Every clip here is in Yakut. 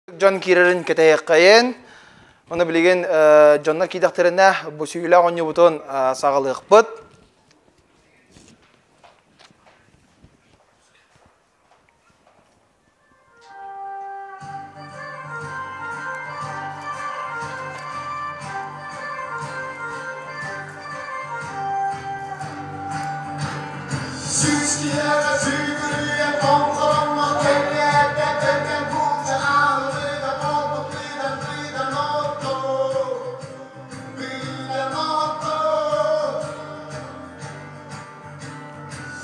Дьон киирэрин кэтэһиэххэйин. Ону билигин дьоннор киидэхтэринэ бу сүүлээх оонньуубутун саҕалыахпыт. Сүүс киһиэхэ сүүрүүйэн тоҥхоломмот кэннээттэн кэргэн кууча аалыыга буолбут быдан быдан отто быдан отто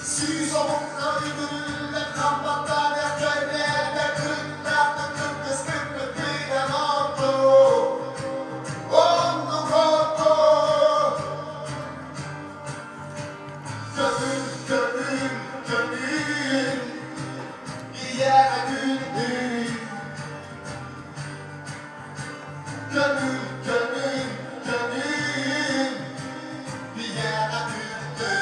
Сүүс омукка үтүрүллэн хампаттаан кэннээттэн кырыктаахтык кыргыспыппыт быдан отто оннук отто Көҥүл, көҥүл, көҥүл, ийэҕэ күндү. Көҥүл, көҥүл, көҥүл, ийэҕэ күндү.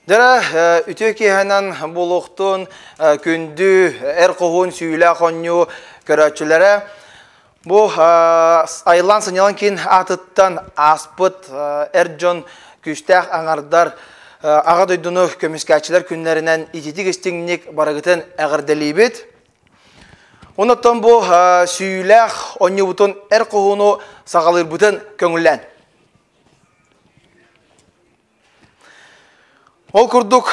Дьэ, үтүө киэһэнэн буолуохтун күндү эр хоһуун сүүлээх оонньуу көрөөччүлэрэ. Бу Айыллаан сынньалаҥ киин аатыттан ааспыт эр дьон күүстээх аҥардар Аҕа дойдуну көмүскээччилэр күннэринэн ититик истиҥник барыгытын эҕэрдэлиибит. Онон бу сүүлээх оонньуубутун эр хоһууну саҕалыырбытын көҥүллээн. Ол курдук,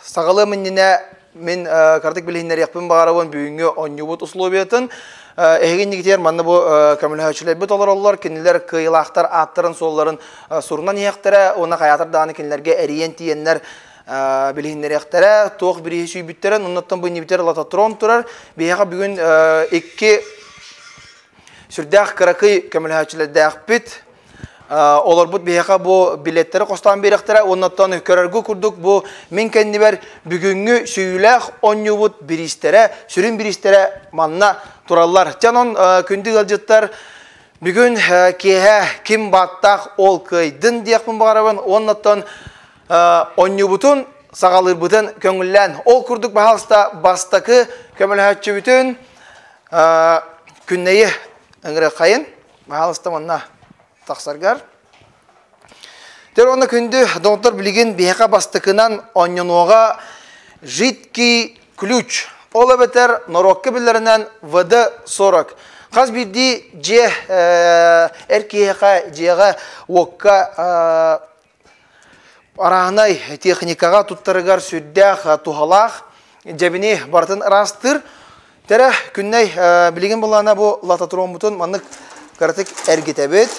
саҕалыам иннинэ мин кыратык билиһиннэриэхпин баҕарабын бүгүҥҥү оонньуубут условиятын. Эһиги иннигитигэр манна бу көмөлөһөөччүлэрбит олороллор, кинилэр кыайыылаахтар ааттарын-суолларын сурунан иһиэхтэрэ уонна хайаатар даҕаны кинилэргэ эрийэн тиийэннэр билиһиннэриэхтэрэ, туох бирииһи сүүйбүттэрин, оннуттан бу иннибитигэр лототрон турар. Биһиэхэ бүгүн икки сүрдээх кыракый көмөлөһөөччүлэрдээхпит. Олорбут биһиэхэ бу билеттэри хостоон биэрэхтэрэ уоннаттан көрөргө курдук бу мин кэннибэр бүгүҥҥү сүүйүүлээх оонньуубут бириистэрэ, сүрүн бириистэрэ манна тураллар. Дьэ онон күндү ыалдьыттар бүгүн киэһэ ким бааттаах ол кыайдын диэхпин баҕарабын уоннаттан оонньуубутун саҕалыырбытын көҥүллээн ол курдук баһаалыста бастакы көмөлөһөөччүбүтүн Күннэйи ыҥырыаххайын. Баһаалыста манна тахсаргар. Тэр онно күндү доҕоттор билигин биһиэхэ бастакынан оонньонуоҕа жидкий ключ. Ол эбэтэр норуокка биллэринэн ВД-40. Хас биирдии дьиэ эр киһиэхэ дьиэҕэ уокка арааһынай техникаҕа туттарыгар сүрдээх туһалаах дьэбини барытын ыраастыыр. Тэрэ күннэй билигин былаана бу лототроммутун маннык кыратык эргитэбит.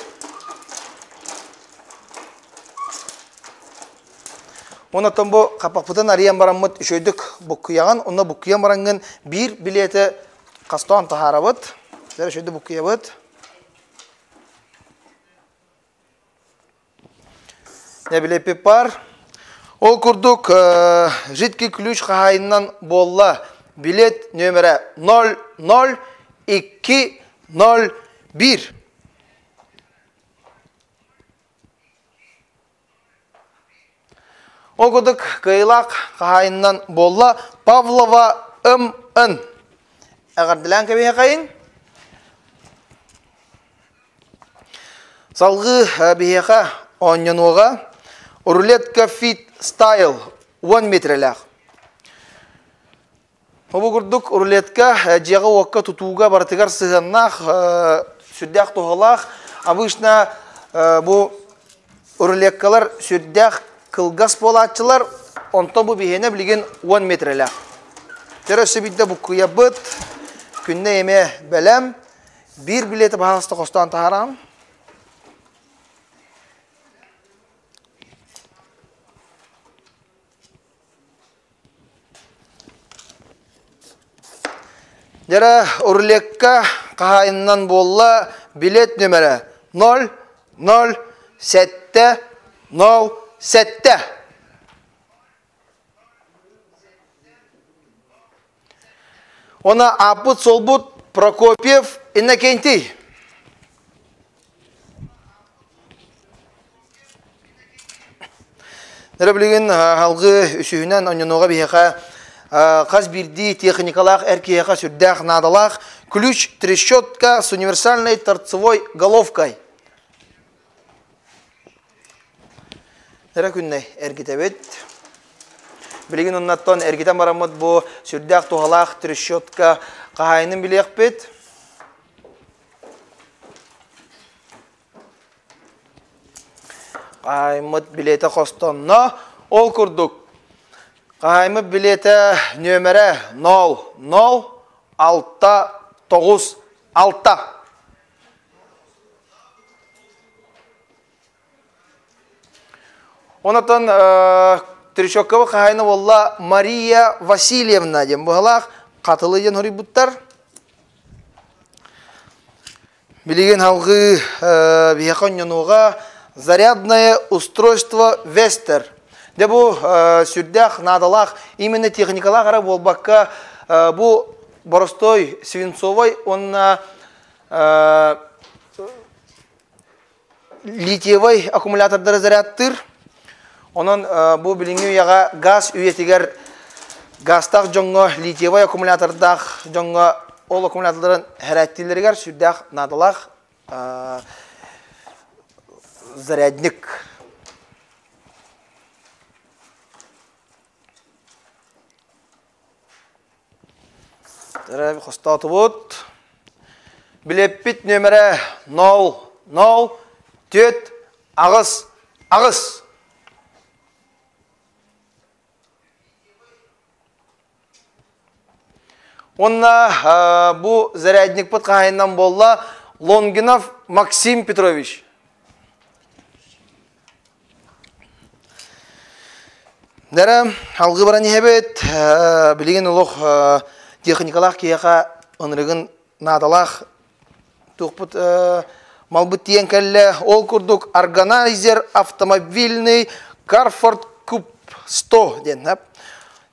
Онон бу хаппахпытын арыйан бараммыт үчүгэйдик буккуйаҕын, онно буккуйан бараҥҥын биир билиэти хастоон таһаарабыт. Тэрэ үчүгэйдик буккуйабыт. Нэбилиэппит баар. Ол курдук жидкий ключ хаһаайынынан буолла билет нөмерэ 00201. Ол курдук кыайыылаах хаһаайынынан буолла Павлова М.Н. Эҕэрдэлээн кэбиһэхэйин. Салгыы биһиэхэ оонньонуоҕа рулетка Fit Style 10 метрэлээх. Бу курдук рулетка дьиэҕэ-уокка тутууга барытыгар сыһыаннаах, сүрдээх туһалаах. Обычно бу рулеткалар сүрдээх кылгас буолааччылар, онтон бу биһиэнэ билигин 10 метрэлээх. Тэр өссө биирдэ буккуйабыт, күннэ эмиэ бэлэм. Биир билети баһаалыста хостоон таһааран. Дьэрэ рулекка хаһаайынынан буолла билет нөмерэ 0 0 7 0 7. Она ааппыт-суолбут Прокопьев Иннокентий. Нөрө билигин алгы үсүһүнэн онньонуоҕа биһиэхэ хас биирдии техникалаах эр киһиэхэ сүрдээх наадалаах ключ трещотка с универсальной торцевой головкой. Эрэ күннэй эргитэбит. Билигин оннаттан эргитэн бараммыт бу сүрдээх туһалаах трещотка хаһаайынын билиэхпит. Хаһаайыммыт билиэтэ хостонно. Ол курдук, хаһаайыммыт билиэтэ нүөмэрэ 0 0 6 9 6. Онотон Трещотково хаһаайына буолла Мария Васильевна диэн быһалаах хатылы диэн хоруйбуттар. Билигин алгыы биһиэхэ онньонуоҕа зарядное устройство Вестер. Дьэ бу сүрдээх наадалаах именно техникалаах эрэ буолбакка бу боростой свинцовай уонна литиевай аккумулятордары зарядтыыр. Онон бу билиҥҥи үйэҕэ газ үйэтигэр газтаах дьоҥҥо литиевай аккумулятордаах дьоҥҥо ол аккумулятордарын хэрээттииллэригэр сүрдээх наадалаах зарядник. Хостоотубут. Билеппит нүөмэрэ 0 0 4 8 8. Онна бу зарядникпыт хаһайынан буолла Лонгинов Максим Петрович. Дэрэ, алгы баран иһэбит. Билигин олох техникалаах киһиэхэ ынырыгын наадалаах туохпут малбыт тиийэн кэллэ. Ол курдук органайзер автомобильный Carford Куб 100 диэн.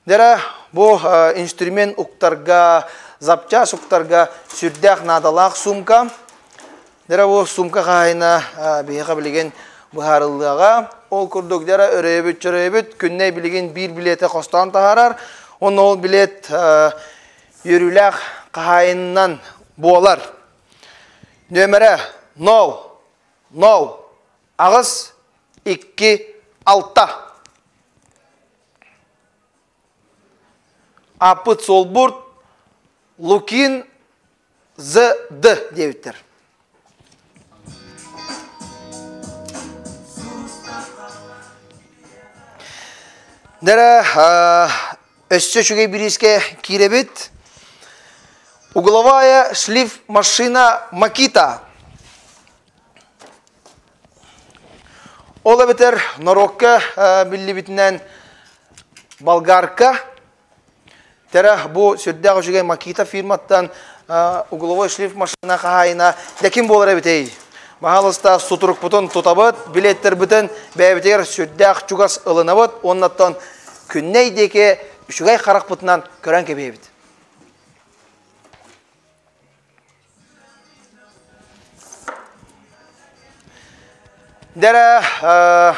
Дэрэ, бу инструмент уктарга, запчас уктарга сүрдээх наадалаах сумка. Дьэ бу сумка хаһаайына биһиэхэ билигин быһаарыллыаҕа. Ол курдук дьэ өрөйөбүт чөрөйөбүт күннэй билигин биир билиэти хостоон таһаарар. Онно ол билиэт үөрүүлээх хаһаайынынан буолар. Нүөмэрэ 0 0 8 2 6. Аппыт суолбурт Лукин З.Д. диэбиттэр. Дэрэ өссө үчүгэй бириискэ киирэбит. Угловая шлиф машина Макита. Ол эбэтэр норуокка биллибитинэн болгарка Тэрэ бу сүрдээх үчүгэй Макита фирматтан угловой шлиф машина хаһаайына дэ ким буолар эбитий? Баһаалыста сутурукпутун тутабыт, билеттербитин бэйэбитигэр сүрдээх чугас ылынабыт, уоннаттан күннэй диэки үчүгэй харахпытынан көрөн кэбиһэбит. Дэрэ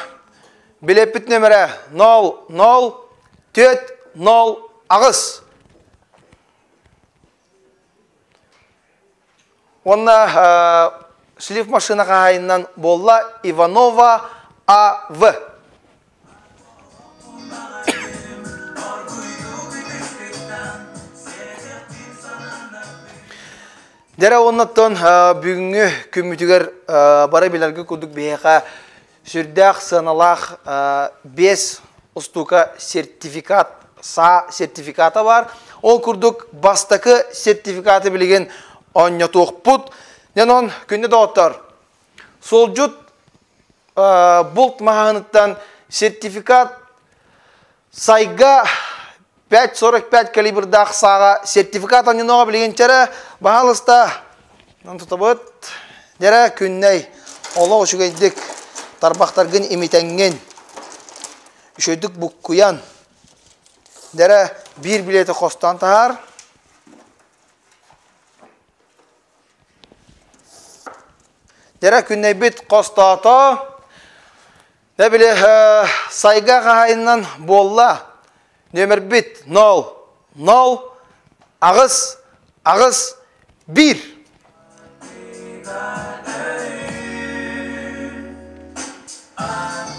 билеппит нөмірі 0 0 4 0 8. Онна шлиф машина хаһайынан буолла Иванова А.В. Дэрэ оннаттан бүгүҥҥү күммүтүгэр бары билэргэ курдук биһиэхэ сүрдээх сыаналаах 5 устуука сертификат саа сертификата бар. Ол курдук бастакы сертификаты билигин оонньотуохпут. Дьон күндү доҕоттор, суолдьут булт маһаһыныттан сертификат сайга 5.45 калибрдаах сааҕа сертификат онньоноҕо билигин чэрэ баһаалыста тутабыт дьэрэ күннэй олох үчүгэйдик тарбахтаргын имитэҥҥин үчүгэйдик буккуйан дьэрэ биир билиэти хостоон таһаар. Дьэрэ күннэйбит хостоото. Дэ били сайга хаһайынан буолла. Нөмербит 0 0 8 8 1.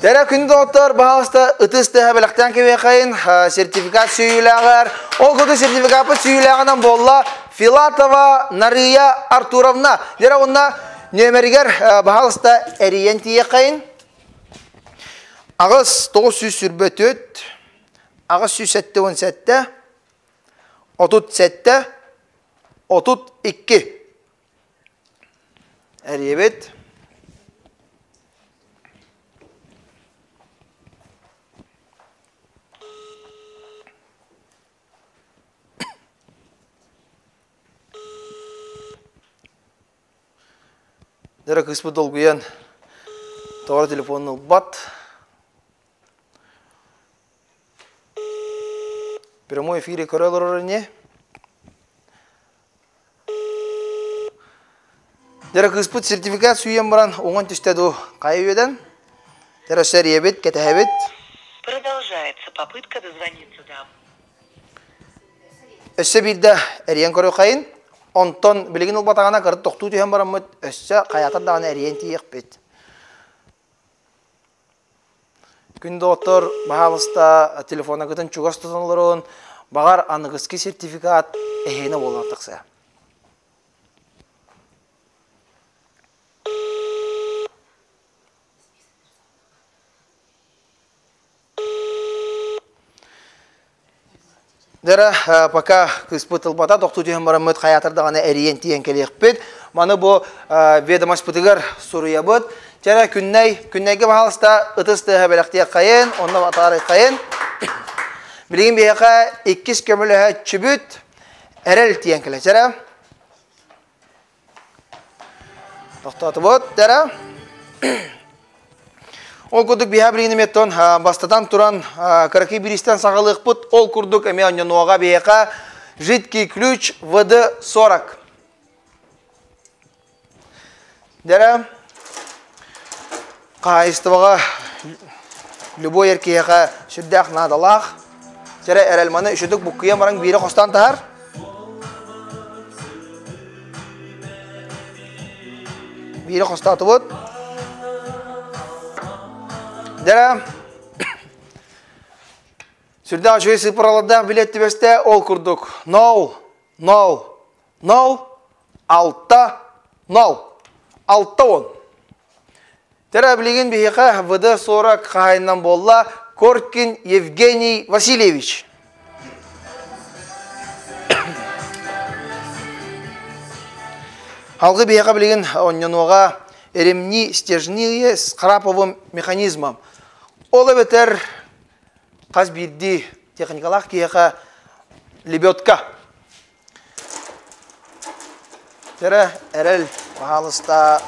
Дэрэ күн доҕоттор, баһаалыста ытыс тыаһа бэлэхтээн кэбиэхэйин сертификат сүүйүүлээҕэр. Ол курдук сертификаппыт сүүйүүлээҕинэн буолла Филатова Нария Артуровна. Дэрэ уонна нүөмэригэр баһаалыста эрийэн тиийэхэйин. 8 924 877 37 32 Эрийэбит. Дөрө кыыспыт долгуйан тоҕо телефонун ылбат. Прямой эфире көрө олорор ини. Дьэрэ кыыспыт сертификат сүүйэн баран уҥан түстэ дуу, хайа үөдэн? Дьэрэ өссө эрийэбит, кэтэһэбит. Продолжается попытка дозвониться до... Өссө биирдэ эрийэн көрүөххэйин. Онтон билигин ылбатаҕына кырыт тохтуу түһэн бараммыт өссө хайаатар даҕаны эрийэн тиийиэхпит. Күн доҕоттор, баһаалыста телефонагытын чугас тутан олорун, баҕар аныгыскы сертификат эһиэнэ буолан тахсыа. Дара пока кыыспыт ылбата тохтуу түһэн бараммыт хайаатар даҕаны эрийэн тиийэн кэлиэхпит. Маны бу ведомостьпытыгар суруйабыт. Чэрэ күннэй, күннэйгэ баһаалыста ытыс тыаһа бэлэхтиэххэйин, онно атаарыаххайын. Билигин биһиэхэ иккис көмөлөһөөччүбүт Эрэл тиийэн кэлэ. Чэрэ. Тохтоотубут, дара. Ол курдук биһа билигин эмиэттон бастатан туран кыракый биристэн саҕалыахпыт. Ол курдук эмиэ онньонуоҕа биһиэхэ жидкий ключ ВД-40. Дара хаһаайыстыбаҕа любой эр киһиэхэ сүрдээх наадалаах. Дьэрэ эрэл маны үчүдүк буккуйан баран биирэ хостоон таһар. Биирэ хостоотубут. Дьэрэ сүрдээх үчүгэй сыыппаралардаах билиэт түбэстэ ол курдук 0 0 0 6 0 6 10. Тэрэ билигин биһиэхэ ВД-40 хаһаайынан буолла Коркин Евгений Васильевич. Алгы биһиэхэ билигин онньонуоҕа ремни стержни с храповым механизмом. Ол эбэтэр хас биирдии техникалаах киһиэхэ лебедка. Тэрэ, эрэл, паһаалыста.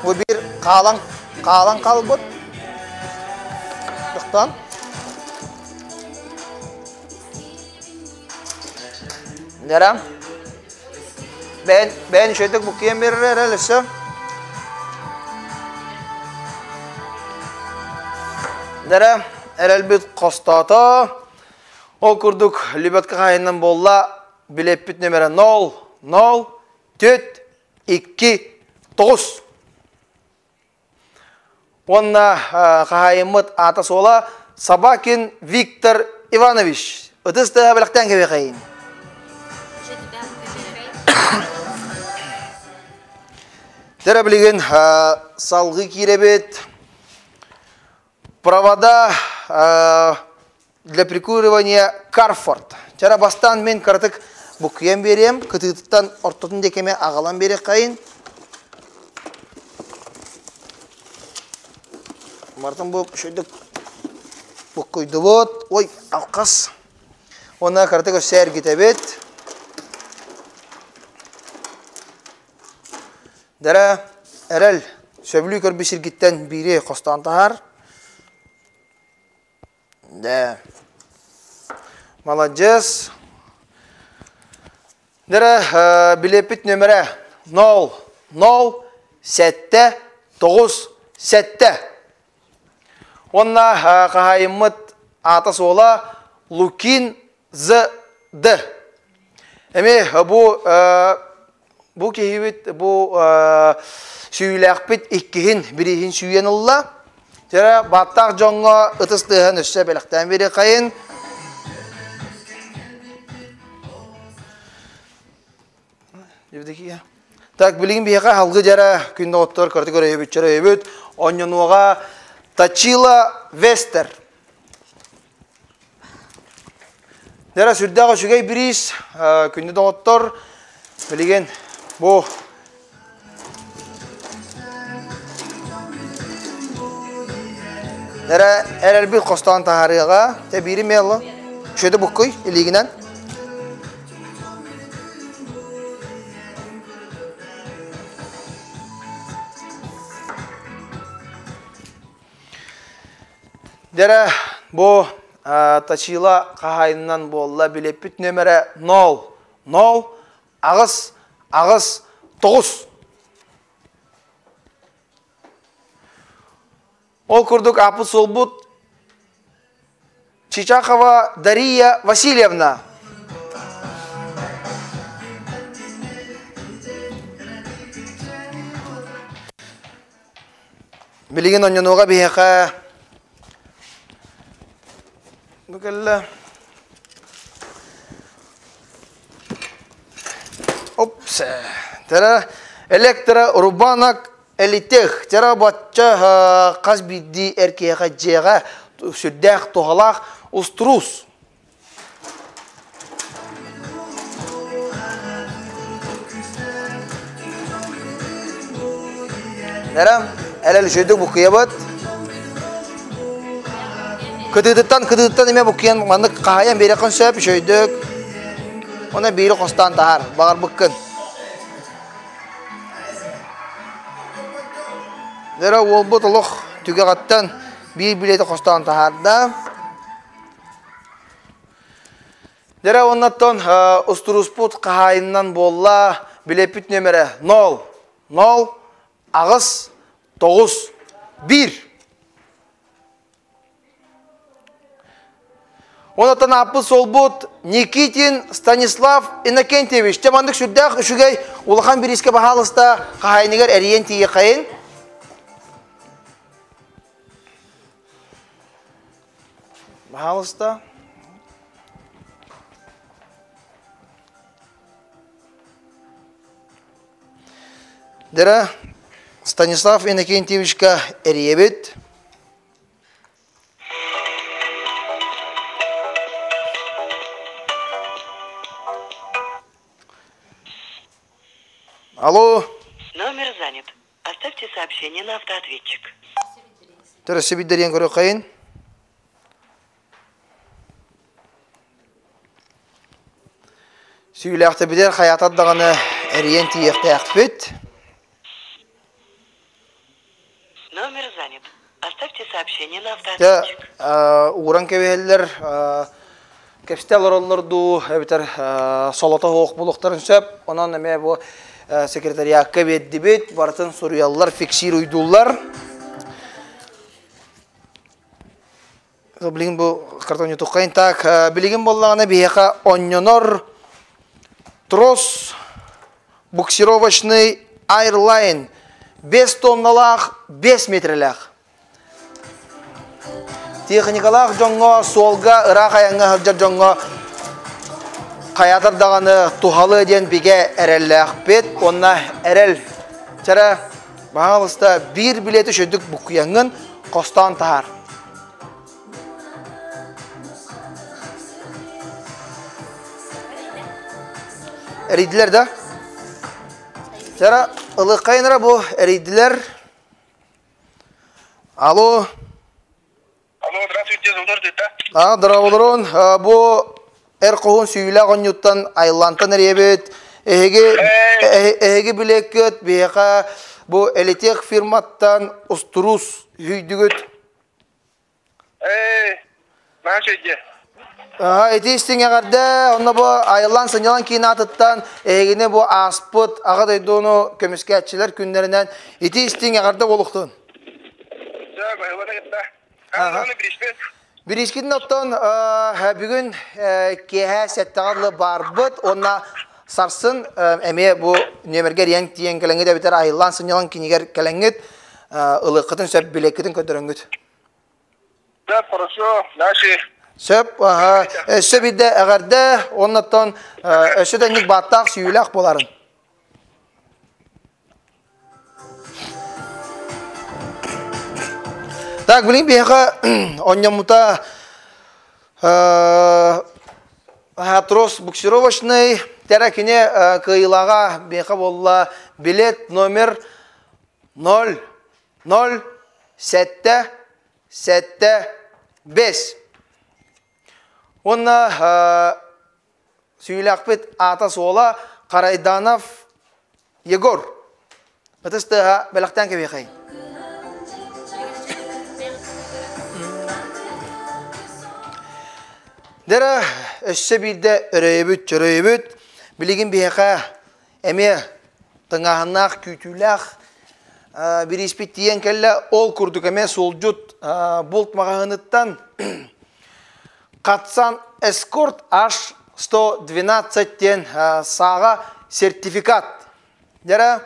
Бу биир хаалан, хаалан хаалбыт. Тохтоон. Нера. Бэйэн, бэйэн үчүгэйдик буккуйан биэрэр эрэл өссө. Нера, эрэлбит хостоото. Ол курдук Лебедка хаһайынан буолла билиэппит нөмэрэ 0, 0, 4, 2, 9. Уонна хаһаайыммыт аата-суола Собакин Виктор Иванович. Ытыс тыаһа бэлэхтээн кэбиэхэйин. Дэрэ билигин салгыы киирэбит. Провода для прикуривания Карфорд. Чара бастаан мен кыратык буккуйан биэриэм, кытыытыттан ортотун диэкэме аҕалан биэриэххэйин. Мартын бу шөйдүк буккуйдубут. Ой, алқас. Онна кыратык өссө эргитэбит. Дара эрэл сөбүлүү көрбүт сиргиттэн биири хостоон таһаар. Да. Маладьыас. Дара билиэппит нөмэрэ 0 0 7 9 7. Уонна хаһаайыммыт аата-суола Лукин З. Д. Эми бу бу киһибит бу сүүйүлээхпит иккиһин бирииһин сүүйэн ылла. Дьэ бааттаах дьоҥҥо ытыс тыаһын өссө бэлэхтээн биэриэххэйин. Евдокия. Так, билигин биһиэхэ халгы дьара күн доҕоттор кырты көрөйөбүт чөрөйөбүт онньонуоҕа Тачила Вестер. Дьара сүрдээх үчүгэй бириис күндү доҕоттор билигин бу Эрэ эрэлбит хостоон таһаарыаҕа. Тэ биири мелло. Үчүгэйдик буккуй илиигинэн. Дэрэ бу Тачила хаһаайынынан буолла билеппит нөмэрэ 0 0 8 8 9. Ол курдук ааппыт суолбут Чичахова Дария Васильевна. Билигин онньонуоҕа биһиэхэ бу кэллэ. Опс. Тара электро рубанок Элитех тара бачча хас биирдии эр киһиэхэ дьиэҕэ сүрдээх туһалаах устуруус. Нэрэ, эрэл үчүгэйдик буккуйабыт. Кытыытыттан кытыыттан эмиэ буккуйан маннык хаһайан биэрэххин сөп үчүгэйдик. Онон биири хостоон таһаар, баҕарбыккын. Дьэ уолбут олох түгэҕиттэн биир билиэти хостоон таһаарда. Дьэ оннаттан устуруспут хаһаайынынан буолла билиэппит нүөмэрэ 0 0 8 9 1. Онтон ааппыт суолбут Никитин Станислав Иннокентьевич. Дьэ маннык сүрдээх үчүгэй улахан бириискэ баһаалыста хаһаайыныгар эрийэн тиийиэххэйин. Баһаалыста. Дера Станислав Иннокентьевичка эрийэбит. Алло. Номер занят. Оставьте сообщение на автоответчик. Төрөссүбүт көрөккайын. Сүүлээхтэбитер хаятар даҕаны эрийэн тиийиэхтээхпит. Номер занят. Оставьте сообщение на Дьэ, автоответчик. ууран кэбиһэллэр, кэпсэтэ олороллор дуу, эбэтэр солото суох буолуохтарын сөп. Онон эмиэ бу секретариакка биэрдибит, барытын суруйаллар, фиксируйдууллар. Билигин бу картонньутуххайын так, билигин буоллаҕына биһиэхэ онньонор трос буксировочный Airline 5 тонналаах 5 метрэлээх. Техникалаах дьоҥҥо суолга ыраах айаҥҥа сылдьар дьоҥҥо хайаатар даҕаны туһалыы диэн бигэ эрэллээхпит уонна эрэл чара баһаалыста биир билиэти үчүгдүк буккуйаҥҥын хостоон таһаар. Эрийдилэр да? Чара ылыаххайынара бу эрийдилэр. Алло. Алло, здравствуйте, Золдор да? А, здраволорон. Бу эр хоһун сүүлээх онньуттан Айлантан эрийэбит. Эһиги эһиги билиэккит биһиэхэ бу Элитех фирматтан устуруус үүйдүгүт. Эй, наша идея. Ити истиҥ эҕэрдэ, онно бу айыллан сынньалаҥ киин аатыттан эһигини бу ааспыт Аҕа дойдуну көмүскээччилэр күннэринэн ити истиҥ эҕэрдэ буолуохтун. Бириискитин оттон бүгүн киэһэ сэттэҕэ дылы баарбыт уонна сарсын эмиэ бу нүөмэргэ эрийэн тиийэн кэлэҥҥит эбэтэр айыллаан сынньалаҥ кинигэр кэлэҥҥит ылыаххытын сөп билиэккитин көрдөрөҥҥүт. Да, хорошо, наши. Сөп, өссө биирдэ эҕэрдэ, уоннаттан өссө да инник бааттаах сүүйүүлээх буоларын. Так, билин биһиэхэ онньоммута трос буксировочный тәрэ кини кыайыылааҕа биһиэхэ буолла билет номер 0 0 7 7 5 Уонна Сүүлэхпит аата-суола Карайданов Егор. Ытыс тыаһа бэлэхтээн кэбиэхэй. Дэрэ өссө биирдэ өрөйөбүт, чөрөйөбүт. Билигин биһиэхэ эмиэ тыҥааһыннаах, күүтүүлээх бирииспит тиийэн кэллэ. Ол курдук эмиэ суолдьут булт маҕаһыыныттан Хатсан Эскорт H112 диэн сааҕа сертификат. Дьэрэ,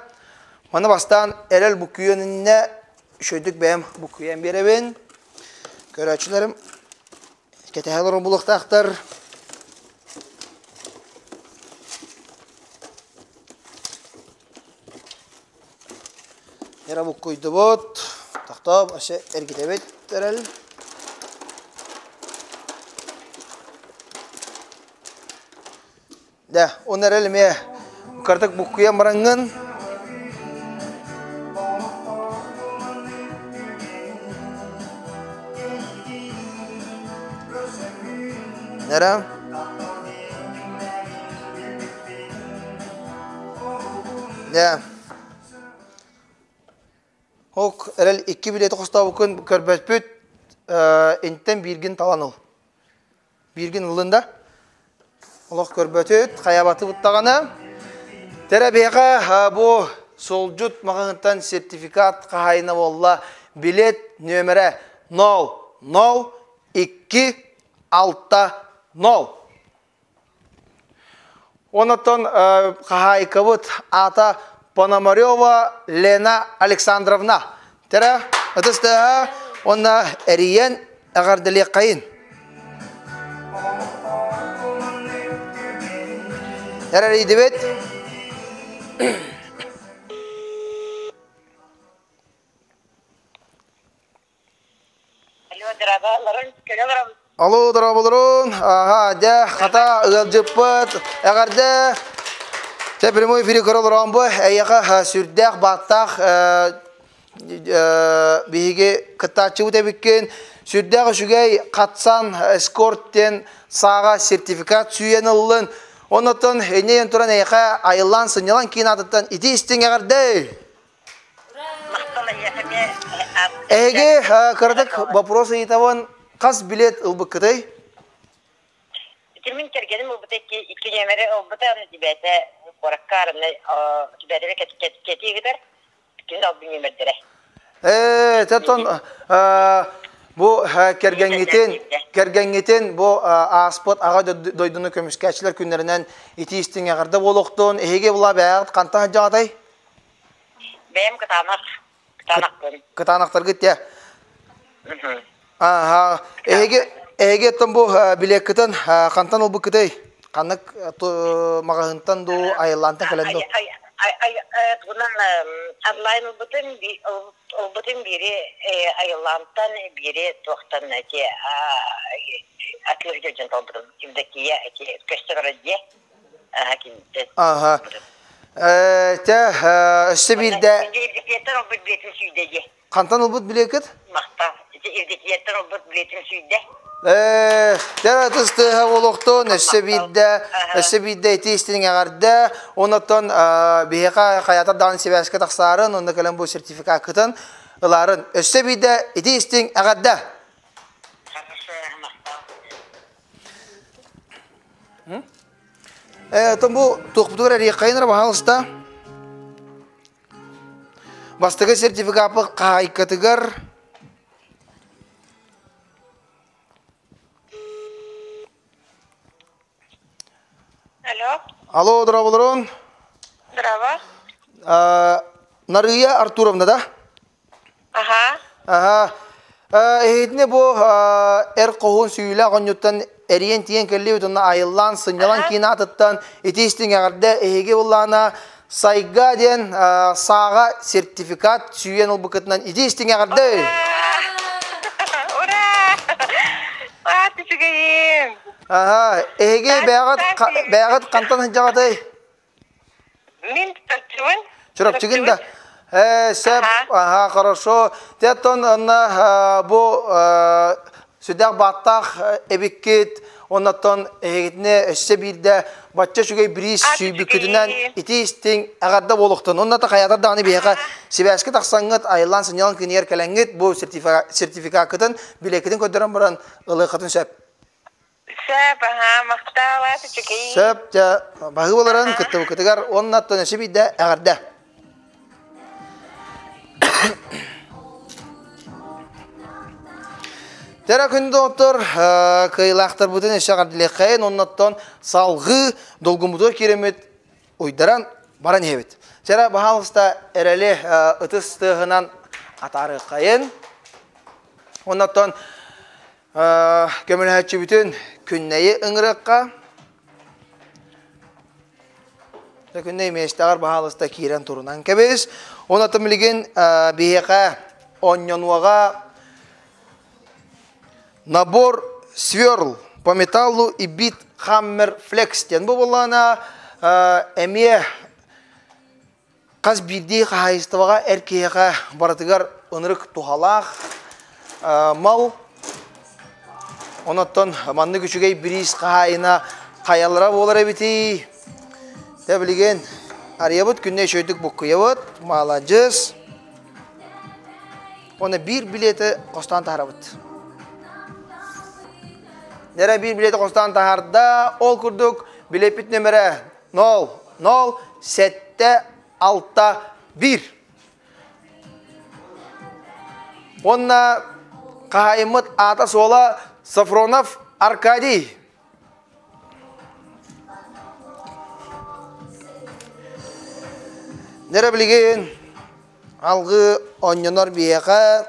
маны бастаан эрэл буккуйуониннэ үчүгэйдик бэйэм буккуйан биэрэбин. Көрөөччүлэрим кэтэһэ олорон булуохтаахтар. Эрэ буккуйдубут. Тохтооп, өссө эргитэбит эрэл. Да, он эрэл эмиэ картык буккуйан бараҥҥын. Нэрэ. Дьэ. Ок, эрэл икки билети хостообуккун көрбөппүт. Интэн бииргин талан ыл. Бииргин ыллын да? Олох көрбөтүт, хайабаты даҕаны. Тэрэ биһиэхэ бу суолдьут маҕаһыынтан сертификат хаһаайына буолла. Билет нүөмэрэ 0 0 2 6 0. Онотон хаһаайкабыт аата Пономарева Лена Александровна. Тэрэ, ытыс тыаһа уонна эрийэн эҕэрдэлиэххэйин. Эрэрийдибит. Алло, дорооболорун. Аха, дьэ, хата ыалдьыппыт. Эҕэрдэ. Дьэ, прямой эфири көрө олорон бу эйиэхэ сүрдээх бааттаах биһиги кыттааччыбыт эбиккин. Сүрдээх үчүгэй хатсан эскорт диэн сааҕа сертификат сүүйэн ыллын. Оннотон инньэ туран эйиэхэ айыллаан сынньалаҥ киин аатыттан ити истиҥ эҕэрдэ! Эһиги кыратык вопрос ыйытабын хас билет ылбыккытый? Ити мин кэргэним ылбыта икки нүөмэри ылбыта аны тибээтэ куоракка арына тибээтэ кэтии ыытар кини албын нүөмэрдэрэ. Ээ, тон бу кэргэҥҥитин кэргэҥҥитин бу ааспыт аҕа дойдуну көмүскээччилэр күннэринэн итии истиҥ эҕэрдэ буолуохтун. Эһиги була бэйэҕит хантан сылдьаҕытай? Бэйэм кытаанах, кытаанахпын. Кытаанахтаргыт дии. Ааха. Эһиги эһиги оттон бу билиэккитин хантан ылбыккытый? Ханнык маҕаһыынтан дуу, айыллаантан кэлэн дуу? Тугунан онлайн ылбытым, ылбытым биири айыллаантан, биири туохтан эти атыыр дьон толбутум. Евдокия эти көстө барар дьиэ. Ааха. Тэ өссө биирдэ Евдокияттан ылбыт билиэтин сүүйдэ дии. Хантан ылбыт билиэкит? Махтал. Ити Евдокияттан ылбыт билиэтин сүүйдэ. Э, ытыс тыаһа буолуохтун, өссө биирдэ, өссө биирдэ ити истиҥ эҕэрдэ. Оннотон биһиэхэ хайатар даҕаны сибээскэ тахсаарын, онно кэлэн бу сертификаккытын ылаарын. Өссө биирдэ ити истиҥ эҕэрдэ. Хорошо, махтал. Оттон бу туохпутугар эриэххэйин эрэ баһаалыста. Бастакы сертификаппыт хаһаайкатыгар Алло. Алло, здраволорон. Здраво. Нарыя Артуровна, да? Аха. Аха. Эһитини бу эр хоһуун сүүлээх онньуттан эриэн тиийэн кэллибит уонна айыллаан сынньалаҥ киин аатыттан ити истиҥ эҕэрдэ эһиги буллаана Сайга диэн сааҕа сертификат сүүйэн ылбыкытынан ити истиҥ эҕэрдэ! Ура! Аат үчүгэйим! Аха, эһиги бэйэҕит бэйэҕит хантан сылдьаҕытый? Мин Чурапчыбын. Чурапчыгын да? Э, сөп, ага, хорошо. Теттон онна бу сүдэх бааттаах эбиккит, оннаттан эһигитине өссө биирдэ бачча үчүгэй бириис сүүйбүккүтүнэн ити истиҥ эҕэрдэ буолуохтун. Онно та хайатар даҕаны биһиэхэ сибээскэ тахсаҥҥыт, айыллаан сынньалаҥ күнүгэр кэлэҥҥит бу сертификаккытын, билиэккитин көрдөрөн баран ылыаххытын сөп. Сөп, аһаа, махтаала, үчүгэй. Сөп, дьэ, баһыы боларын кыттыбыккытыгар уонна төнөсү биирдэ эҕэрдэ. Тера күн доктор кыайылаахтарбытын өссө эҕэрдэлиэххэйин оннуттан салгыы долгуммутугар киирэммит уйдаран баран иһэбит. Тера баһаалыста эрэли ытыс тыаһынан атаарыаххайын. Оннуттан Көмөлөһөөччүбүтүн Күннэйи ыҥырыахха. Күннэй миэстэҕэр баһаалыста киирэн турунан кэбис. Онон билигин биһиэхэ онньонуоҕа набор сверл по металлу и бит хаммер флекс диэн бу буоллаҕына эмиэ Хас биирдии хаһаайыстыбаҕа эр киһиэхэ барытыгар ынырык туһалаах мал. Онон маннык үчүгэй бириис хаһаайына хайалара буолар эбитий? Дьэ билигин арыйабыт, күннэ үчүгэйдик буккуйабыт, маладьыс. Уонна биир билиэти хостоон таһарабыт. Нэрэ биир билиэти хостоон таһаарда. Ол курдук билиэппит нөмэрэ 0, 0, 7, 6, 1. Уонна хаһаайыммыт аата-суола Сафронов Аркадий. Нэрэ билигин алгыы онньонор биһиэхэ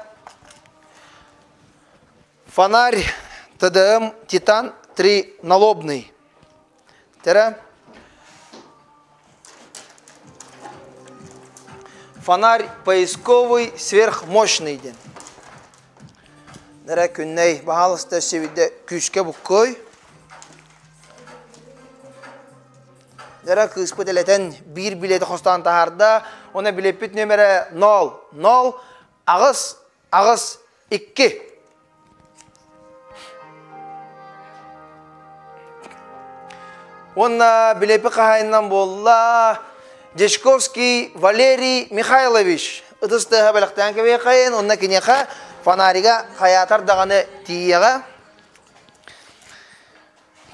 фонарь ТДМ Титан 3 налобный. Тэрэ. Фонарь поисковый сверхмощный диэн. Нэрэ күннэй баһаалыста сибидэ күүскэ буккой. Нэрэ кыыспыт элэтэн биир билети хостоон таһаарда. Оны билеппит нөмерэ 0 0 8 8 2. Уонна билэпи хаһайынан буолла Дьячковский Валерий Михайлович ытыс тыаһа бэлэхтээн кэбиэхэйин уонна киниэхэ фонарига хайаатар даҕаны тиийиэҕэ.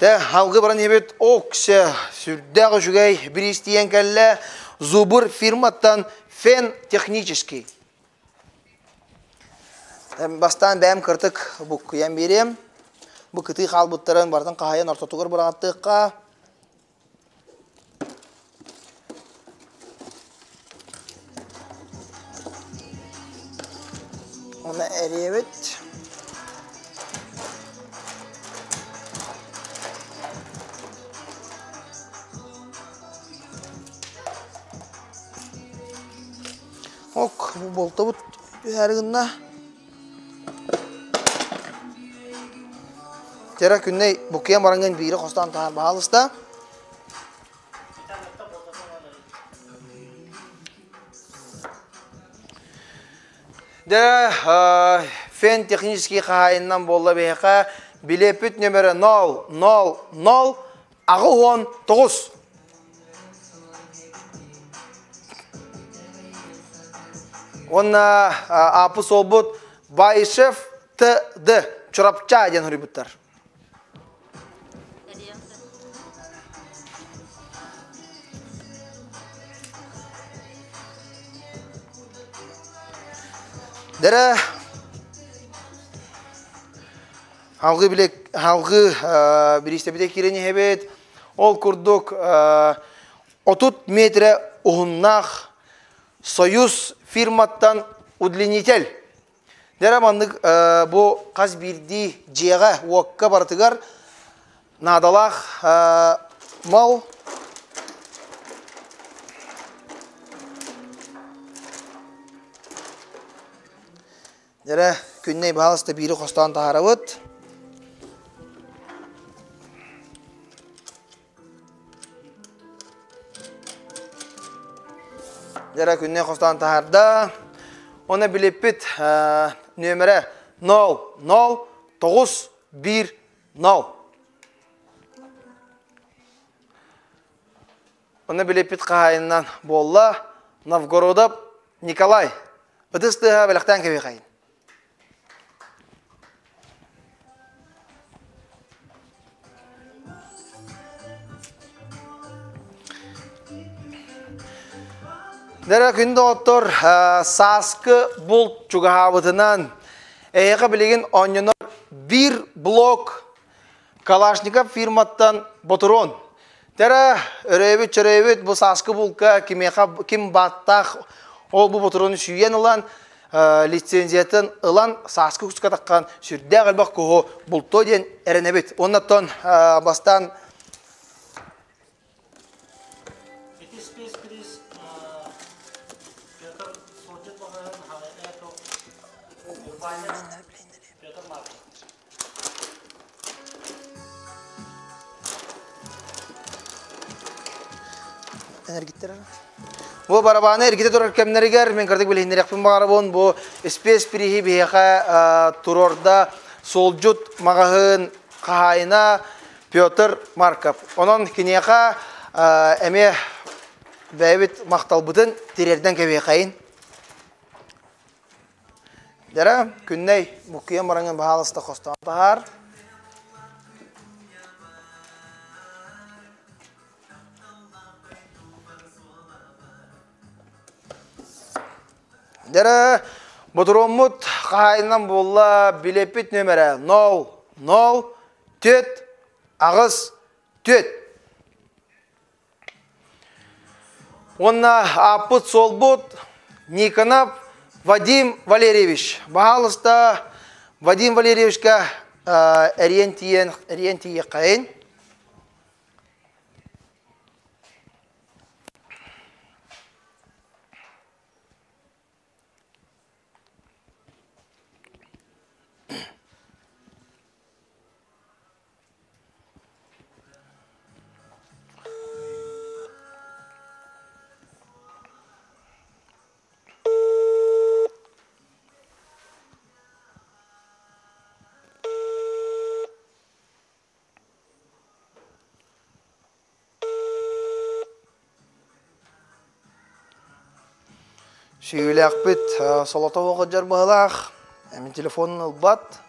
Тэ алгы баран иһэбит Окся сүрдээх үчүгэй бириис тиийэн кэллэ Зубр фирматтан фен технический. Бастаан бэйэм кыртык буккуйан биэриэм. Бу кытыы хаалбыттарын барытын хаһайан ортотугар быраҕаттыахха. Оны эриэбит. Ок, бу болтабыт түһээри гынна. Тера күннэй букуйан бараҥҥын биири хостоон таһаар баһаалыста. Дэ фен технический хаһаайынынан буолла биһиэхэ билиэппит нөмөрө 0 0 0 89. Уонна ааппыт суолбут Баишев Т.Д. Чурапча диэн суруйбуттар. Дэрэ халгыы билек халгыы бириистэбитэ киирэн иһэбит. Ол курдук 30 метрэ уһуннаах Союз фирматтан удлинитель. Дэрэ маннык бу хас биирдии дьиэҕэ, уокка барытыгар наадалаах мал Дэрэ күннэй баһалыста биири хостоон таһаарабыт. Дьара күннэй хостоон таһаарда. Оны билиппит нүөмэрэ 0 0 9 1 0. Оны билиппит хаһаайынынан буолла Новгородов Николай. Ытыс тыаһа бэлэхтээн кэбиэхэйин. Дэрэ күн доҕоттор, сааскы булт чугаһаабытынан эһиэхэ билигин оонньонор биир блок Калашников фирматтан ботуруон. Тэрэ өрөөбүт чөрөөбүт бу сааскы булка кимиэхэ ким бааттаах ол бу ботуруону сүүйэн ылан лицензиятын ылан сааскы куска таххан сүрдээх элбэх куһу бултуо диэн эрэнэбит. Оннаттан бастаан Ити спецприз Петр Сочи Петр Марков. Бу барабаны эргитэ турар кэмнэригэр мен кырдык билиһиннэриэхпин баҕарабын. Бу спец приһи биһиэхэ турорда суолдьут маҕаһыын хаһаайына Петр Марков. Онон киниэхэ эмиэ бэйэбит махталбытын тириэрдэн кэбиэхэйин. Дара, күннэй, буккуйан бараҥын баһаалыста хостоон таһаар. Дара, ботуруоммут хаһаайынан буолла билеппит нөмэрэ 0 0 4 8 4. Уонна ааппыт-суолбут Никонов Вадим Валерьевич. Баһаалыста Вадим Валерьевичка эриэн тиийэн эриэн тиийиэххэйин. Сүүйүлээхпит солото оҕо быһылаах, эмин телефонун ылбат.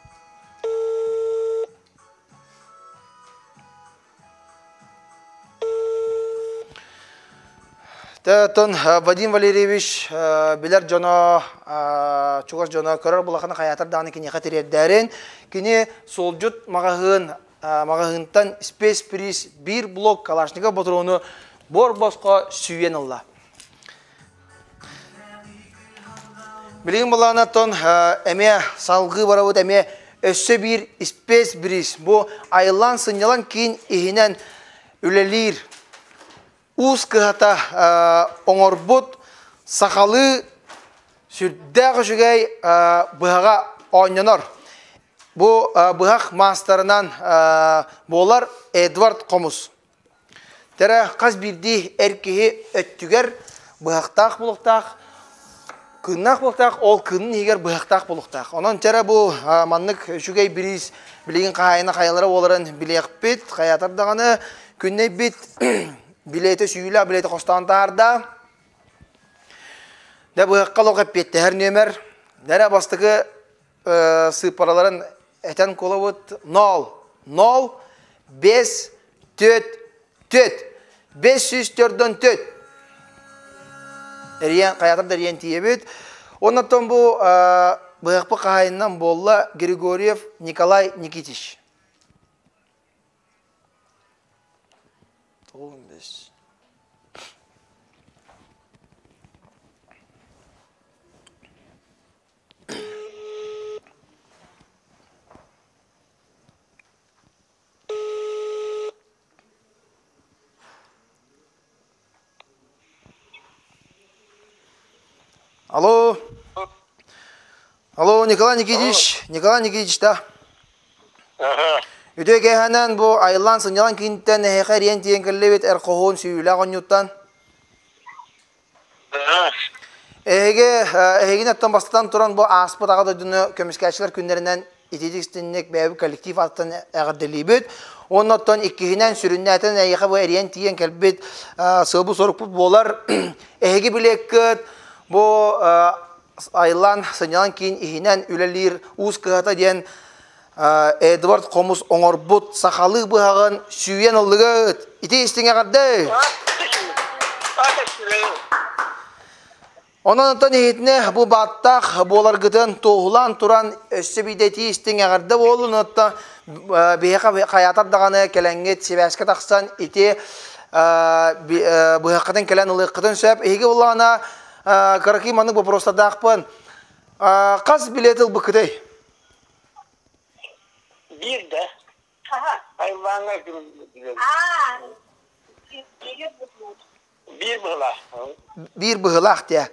Тон Вадим Валерьевич билэр дьоно, чугас дьоно көрөр булаханы хайаатар даҕаны киниэхэ тириэрдээрин, кини суолдьут маҕаһыын маҕаһыынтан спецприз биир блок Калашников ботуруону буор босхо сүүйэн ылла. Билигин былаанаттан эмиэ салгыы барабыт эмиэ өссө биир спецбриз бу айыллаан сынньалаҥ киин иһинэн үлэлиир уус кыһата оҥорбут сахалыы сүрдээх үчүгэй быһаҕа оонньонор. Бу быһах маастарынан буолар Эдвард Хомус. Тэрэ хас биирдии эр киһи өттүгэр быһахтаах булуктаах, кыыннаах булуктаах, ол кыынын иһигэр быһахтаах булуктаах. Онон тэрэ бу маннык үчүгэй бириис билигин хаһаайына хайалара буоларын билиэхпит, хайаатар даҕаны күннэйбит билиэтэ сүүлэ билиэтэ хостоон таһаарда. Дэ быһахха олох эппиэттэһэр нүөмэр. Дэрэ бастакы сыыппараларын этэн кулабыт 0 0 5 4 4 504 4 Эриэн, хайатар да эриэн тиийэбит. Оннотон бу быһахпы хаһайынан буолла Григорьев Николай Никитич. 95. Алло. Алло, Николай Никитич. Николай Никитич, да. Үтүө киэһэнэн бу айыллаан сынньалаҥ киинтэн эһиэхэ эриэн тиийэн кэллибит эр хоһуун сүүйүүлээх оонньууттан. Эһиги эһигини оттон бастатан туран бу ааспыт аҕа дойдуну көмүскээччилэр күннэринэн итиитик истинник бэйэбит коллектив аттан эҕэрдэлиибит. Уонна оттон иккиһинэн сүрүннээтин эйиэхэ бу эриэн тиийэн кэлбит сыалбыт-сорукпут буолар. Эһиги билиэккит бу Айлан сынньалаҥ киин иһинэн үлэлиир Уус кыһата диэн Эдвард Хомус оҥорбут сахалыы быһаҕын сүүйэн ыллыгыт. Ити истиҥ эҕэрдэ! Онон онтон иһитинэ бу бааттаах буоларгытын туоһулаан туран өссө биирдэ итии истиҥ эҕэрдэ буолун оттон биһиэхэ хайаатар даҕаны кэлэҥҥит сибээскэ тахсан ити быһаххытын кэлэн ылыаххытын сөп. Эһиги буоллаҕына кыракый маннык боппуруостардаахпын. Хас билет ылбыккытый? Биир да. Айыллааҥҥа биир быһылаах. Биир быһылаах диэ.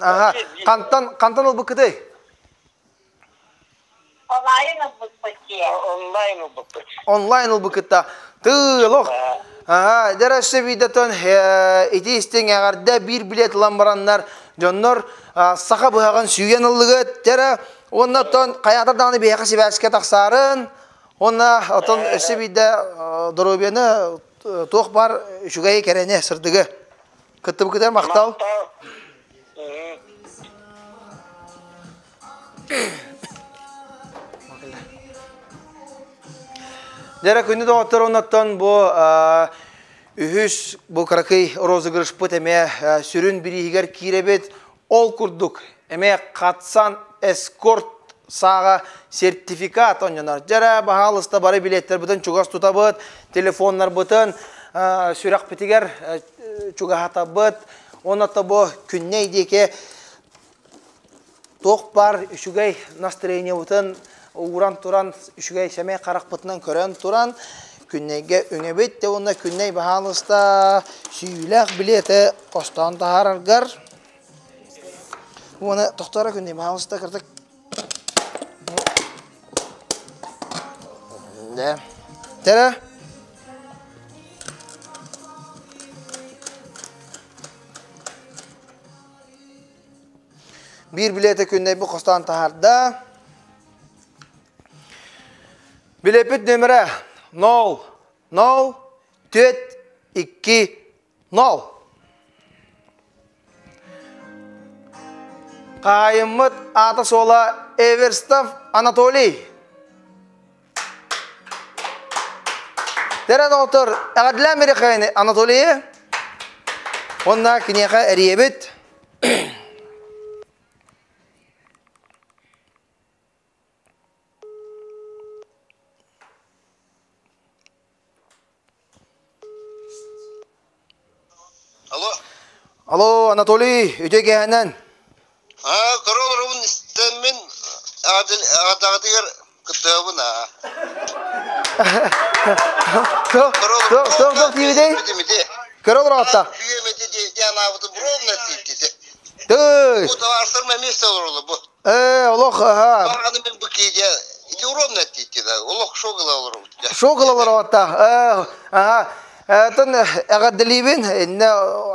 Аха. Хантан хантан ылбыккытый? Онлайн ылбыппыт диэ. Онлайн ылбыппыт. Онлайн ылбыккытта. Тыы, олох. Аха, дьэ өссө биирдэтон ити истиҥ эҕэрдэ биир билет ылан бараннар дьоннор саха быһаҕын сүүйэн ыллыгыт. Дьэ уонна оттон хайаатар даҕаны биһиэхэ сибээскэ тахсаарын уонна оттон өссө биирдэ доруобуйаны туох баар үчүгэй кэрэни сырдыгы кыттыбыкытыгар махтал. Дьэ күндү доҕоттор оннуттан бу үһүс бу кыракый розыгрышпыт эмиэ сүрүн бирииһигэр киирэбит. Ол курдук эмиэ Хатсан эскорт сааҕа сертификат онньонор. Дьэрэ баһаалыста бары билиэттэрбитин чугас тутабыт, телефоннарбытын сүрэхпитигэр чугаһатабыт. Уонна бу күннэй диэки туох баар үчүгэй настроениебытын ууран туран, үчүгэй сэмэй харахпытынан көрөн туран, Күннэйгэ үҥэбит да уонна Күннэй баһаалыста сүүйүүлээх билиэти хостоон таһаараргар уонна тохтооро Күннэй баһаалыста кырдык Да. Тара. Биир билиэти Күннэй бу хостоон таһаарда. Билеппит нөмірі 0, 0, 4, 2, 0. Хаайыммыт аата-суола Эверстов Анатолий. Дэрэ доҕоттор, эҕэрдэлээн бириэххэ Анатолийы. Уонна киниэхэ эрийэбит. Алло. Алло, Анатолий, үтүө киэһэнэн. Аа, көрө олоробун истэммин аҕатаҕытыгар кыттыабын аа. Туох туох диибитий? Көрө олороҕутта. Тыый. Бу товарыстарым эмиэ олороллор бу. Ээ, олох аха. Аны мен бу киһи ити ровно тиийдэ. Олох шогыла олоробут. Шогыла олоробутта. Ээ, аха. Тон эҕэрдэлиибин инне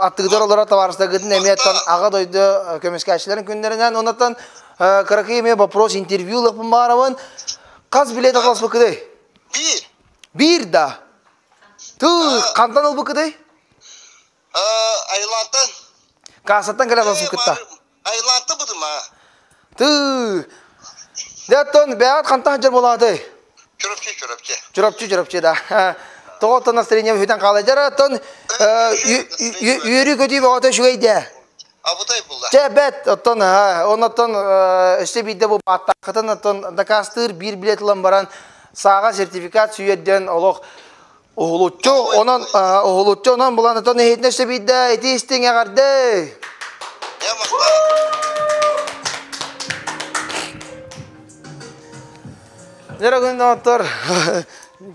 аттыгытар олоро табаарыстаргытын эмиэ тон аҕа дойду көмүскээччилэрин күннэринэн оннотон кыракый эмиэ вопрос интервью ылыппын баарабын. Хас билет аталаспыккыный? Биир. Биир да. Тыы, хантан ылбыккыный? Айлантан. Кассаттан кэлэ аталаспыккытта. Айлантан бутум а. Тыы. Дьэ, бэйэҕит хантан сылдьар буолаатый? Чурапчы, Чурапчы. Чурапчы, Чурапчы, да. Тоҕо оттон настроение бүтэн хаалла. Дьэ, оттон үөрүү-көтүү бөҕөтө үчүгэй дээ. Абытай булла. Чэ, бэт, оттон, оннотон өссө биирдэ бу бааттааххытын оттон дакаастыыр биир билет ылан баран сааҕа сертификат сүүйэрдэн олох уһулуччу, онон уһулуччу, онон булан оттон иһитинэ өссө биирдэ ити истиҥ эҕэрдэ! Дьэ, махтал. Дьэ, күн доҕоттор,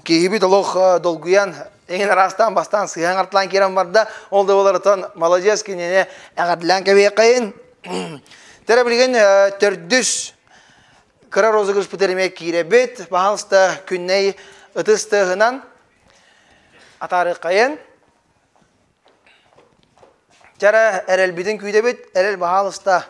киһибит олох долгуйан эҥин араастаан бастаан сыһан артылаан киирэн барда. Ол да буолар маладьыас кинини эҕэрдэлээн кэбиэххэйин. Тэрэ билигин төрдүс кыра розыгрышпыт эмиэ киирэбит. Баһаалыста күннэй ытыс тыаһынан атаарыаххайын. Чара эрэлбитин күүтэбит. Эрэл баһаалыста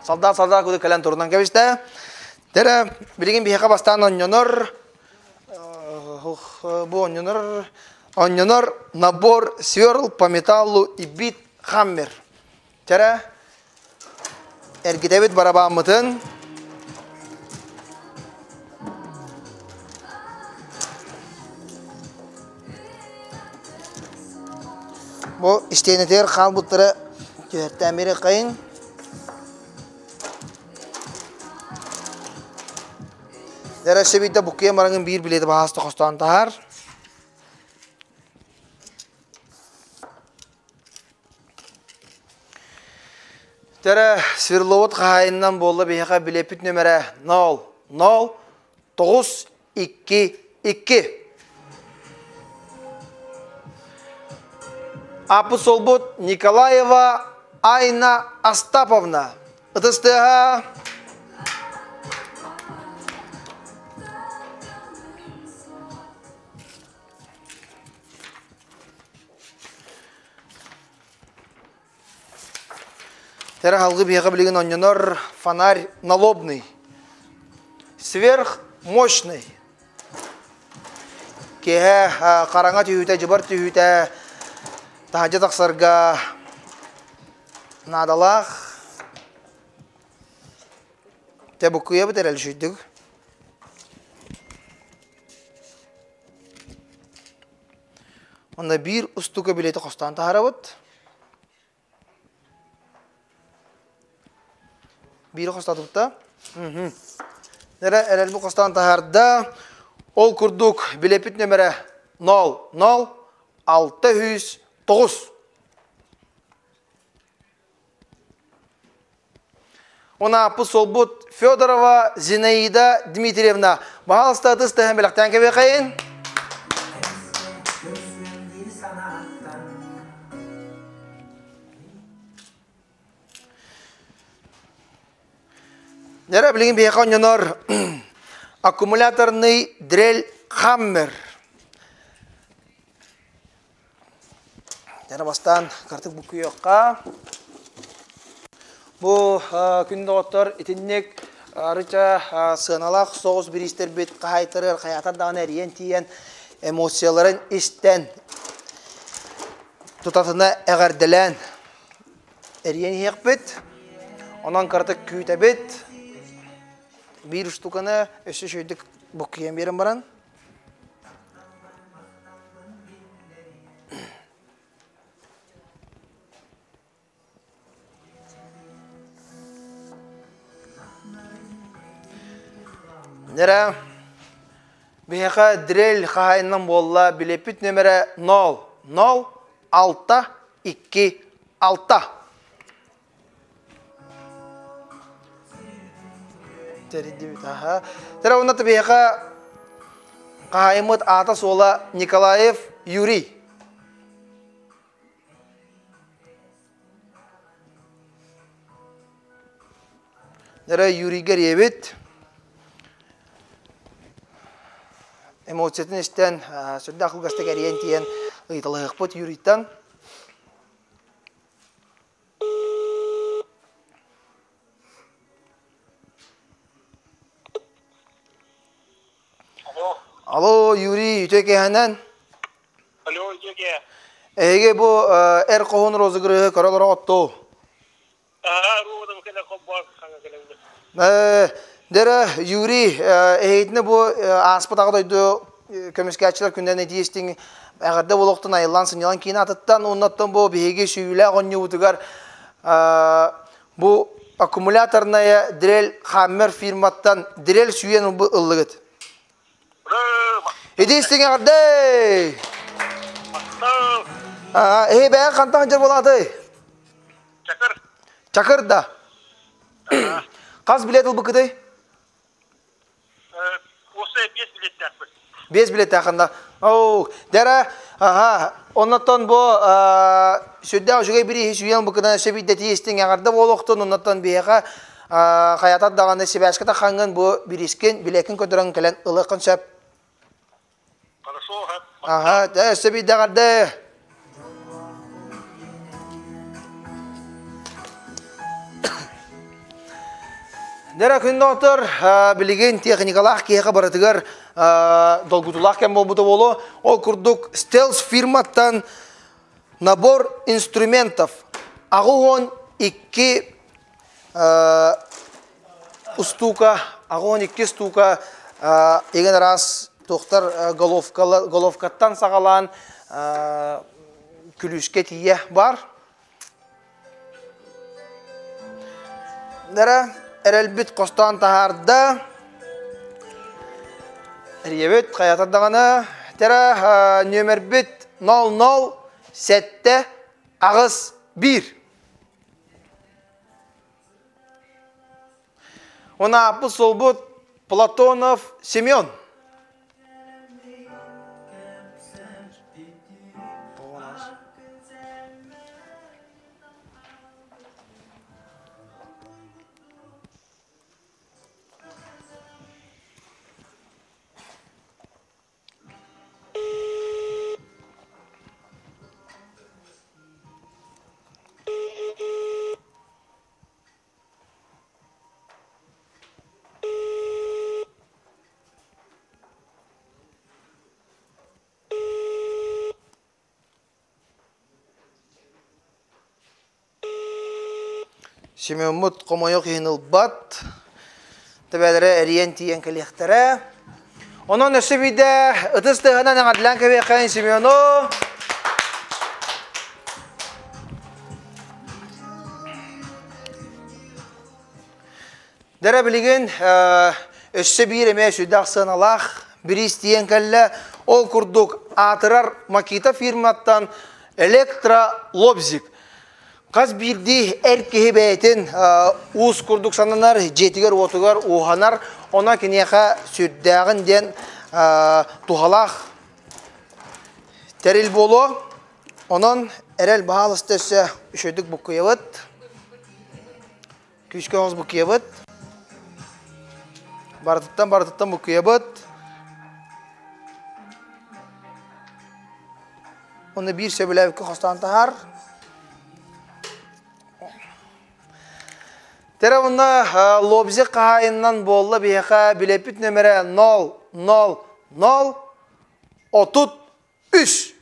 Солдат солдат куду кэлэн турунан кэбистэ. Тэрэ билигин биһиэхэ бастаан онньонор бу онньонор онньонор набор сверл по металлу и бит хаммер. Тэрэ эргитэбит барабааммытын. Бу истиэнэтигэр хаалбыттара түһэртээн биэриэххэйин. Дэрэ сөбүйдэ буккуйан бараҥын биир билиэти баһааста хостоон таһаар. Тэрэ Сверловод хаһаайынынан буолла биһиэхэ билиэппит нүөмэрэ 0 0 9 2 2. Аппыт суолбут Николаева Айна Остаповна. Ытыс тыаһа. Тэрэ халгы биһиэхэ билигин онньонор фонарь налобный, сверхмощный. Киэһэ хараҥа түһүүтэ, дьыбар түһүүтэ таһырдьа тахсарга наадалаах. Тэ буккуйабыт эрэл үчүйдүк. Онно биир устука билети хостоон таһаарабыт. Биири хостоотубут да. Эрэ эрэлбит хостоон таһаарда. Ол курдук билеппит нөмэрэ 0 0 609. Унааппыт суолбут Федорова Зинаида Дмитриевна. Баһаалыста ытыс тэһэн бэлэхтээн кэбиэхэйин. Дьэ, билигин биһиэхэ онньонор аккумуляторный дрель Хаммер. Дьэ, бастаан картык буккуйуохха. Бу күн доҕоттор итинник арыча сыаналаах соҕус бириистэрбит хаһаайтарыар хайаатар даҕаны эрийэн тиийэн эмоцияларын истэн тутатына эҕэрдэлээн эрийэн иһиэхпит. Онон кыратык күүтэбит. Биир штуканы өссө үчүгэйдик буккуйан биэрэн баран Нера биһиэхэ дрель хаһаайынынан буолла билиэппит нөмэрэ 0 0 6 2 6. Тэрийдибит, аха. Тэрэ уонна биһиэхэ хаһаайыммыт аата-суола Николаев Юрий. Нера Юрийга эрийэбит. Эмоциятын истэн, сүрдээх кылгастык эрийэн тиийэн ыйыталаһыахпыт Юрийтан. Алло. Алло, Юрий, үтүө киэһэнэн. Алло, үтүө киэһэ. Эһиги бу эр хоһун розыгрыһы көрө олороҕут Аа, руодам кэлэ хоббоос хаҥа кэлэбит. Дэрэ, Юрий, эһигитинэ бу ааспыт аҕа дойду көмүскээччилэр күннэрин этии истиҥ эҕэрдэ буолуохтун айыллаан сынньалаҥ киин атыттан уоннаттан бу биһиги сүүйүүлээх оонньуубутугар бу аккумуляторная дрель Хаммер фирматтан дрель сүүйэн ыллыгыт. Ити истиҥ эҕэрдэ! Эһи бэйэҥ хантан сылдьар буолаатый? Чакыр. Чакыр да? Хас билет ылбыккытый? Уопсай биэс билеттээхпит. Биэс билеттээххин Оо, дэрэ, аха, оннотон бу сүрдээх үчүгэй бирииһи сүүйэн ылбыккытынан өссө биирдэтии истиҥ эҕэрдэ буолуохтун, оннотон биһиэхэ хайатар даҕаны сибээскэ таххаҥҥын бу бириискин, билиэккин көрдөрөн кэлэн ылыаххын сөп. Хорошо, Аха, өссө биирдэ эҕэрдэ. Дэрэ күн доҕоттор, билигин техникалаах киһиэхэ барытыгар долгутуулаах кэм буолбута буолуо. Ол курдук Стелс фирматтан набор инструментов 82 устуука, 82 устуука еген араас туохтар головкаттан саҕалаан күлүүскэ тиийэ бар. Дара эрэлбит хостоон таһаарда. Эрийэбит хайатар даҕаны. Тера нүөмэрбит 00 7 8 1. Уна суолбут Платонов Семен. Семеммут хомойуох иһин ылбат. Төбөлөрө эрийэн тиийэн кэлиэхтэрэ. Онон өссө биирдэ ытыс тыаһынан эҕэрдэлээн кэбиэххэйин Семену. Дэрэ билигин өссө биир эмиэ сүрдээх сыаналаах бириис тиийэн кэллэ. Ол курдук аатырар Макита фирматтан электролобзик. Хас биирдии эр киһи бэйэтин уус курдук сананар, дьиэтигэр-уотугар ууһанар, онон киниэхэ сүрдээҕин диэн туһалаах тэрил буолуо. Онон эрэл баһаалыста өссө үчүгэйдик буккуйабыт. Күүскэ оҕус буккуйабыт. Барытыттан барытыттан буккуйабыт. Оны биир сөбүлээбиккэ хостоон таһаар. Тэрэ уонна лобзик хаһаайынынан буолла биһиэхэ билэппит нөмэрэ 0 0 0 33.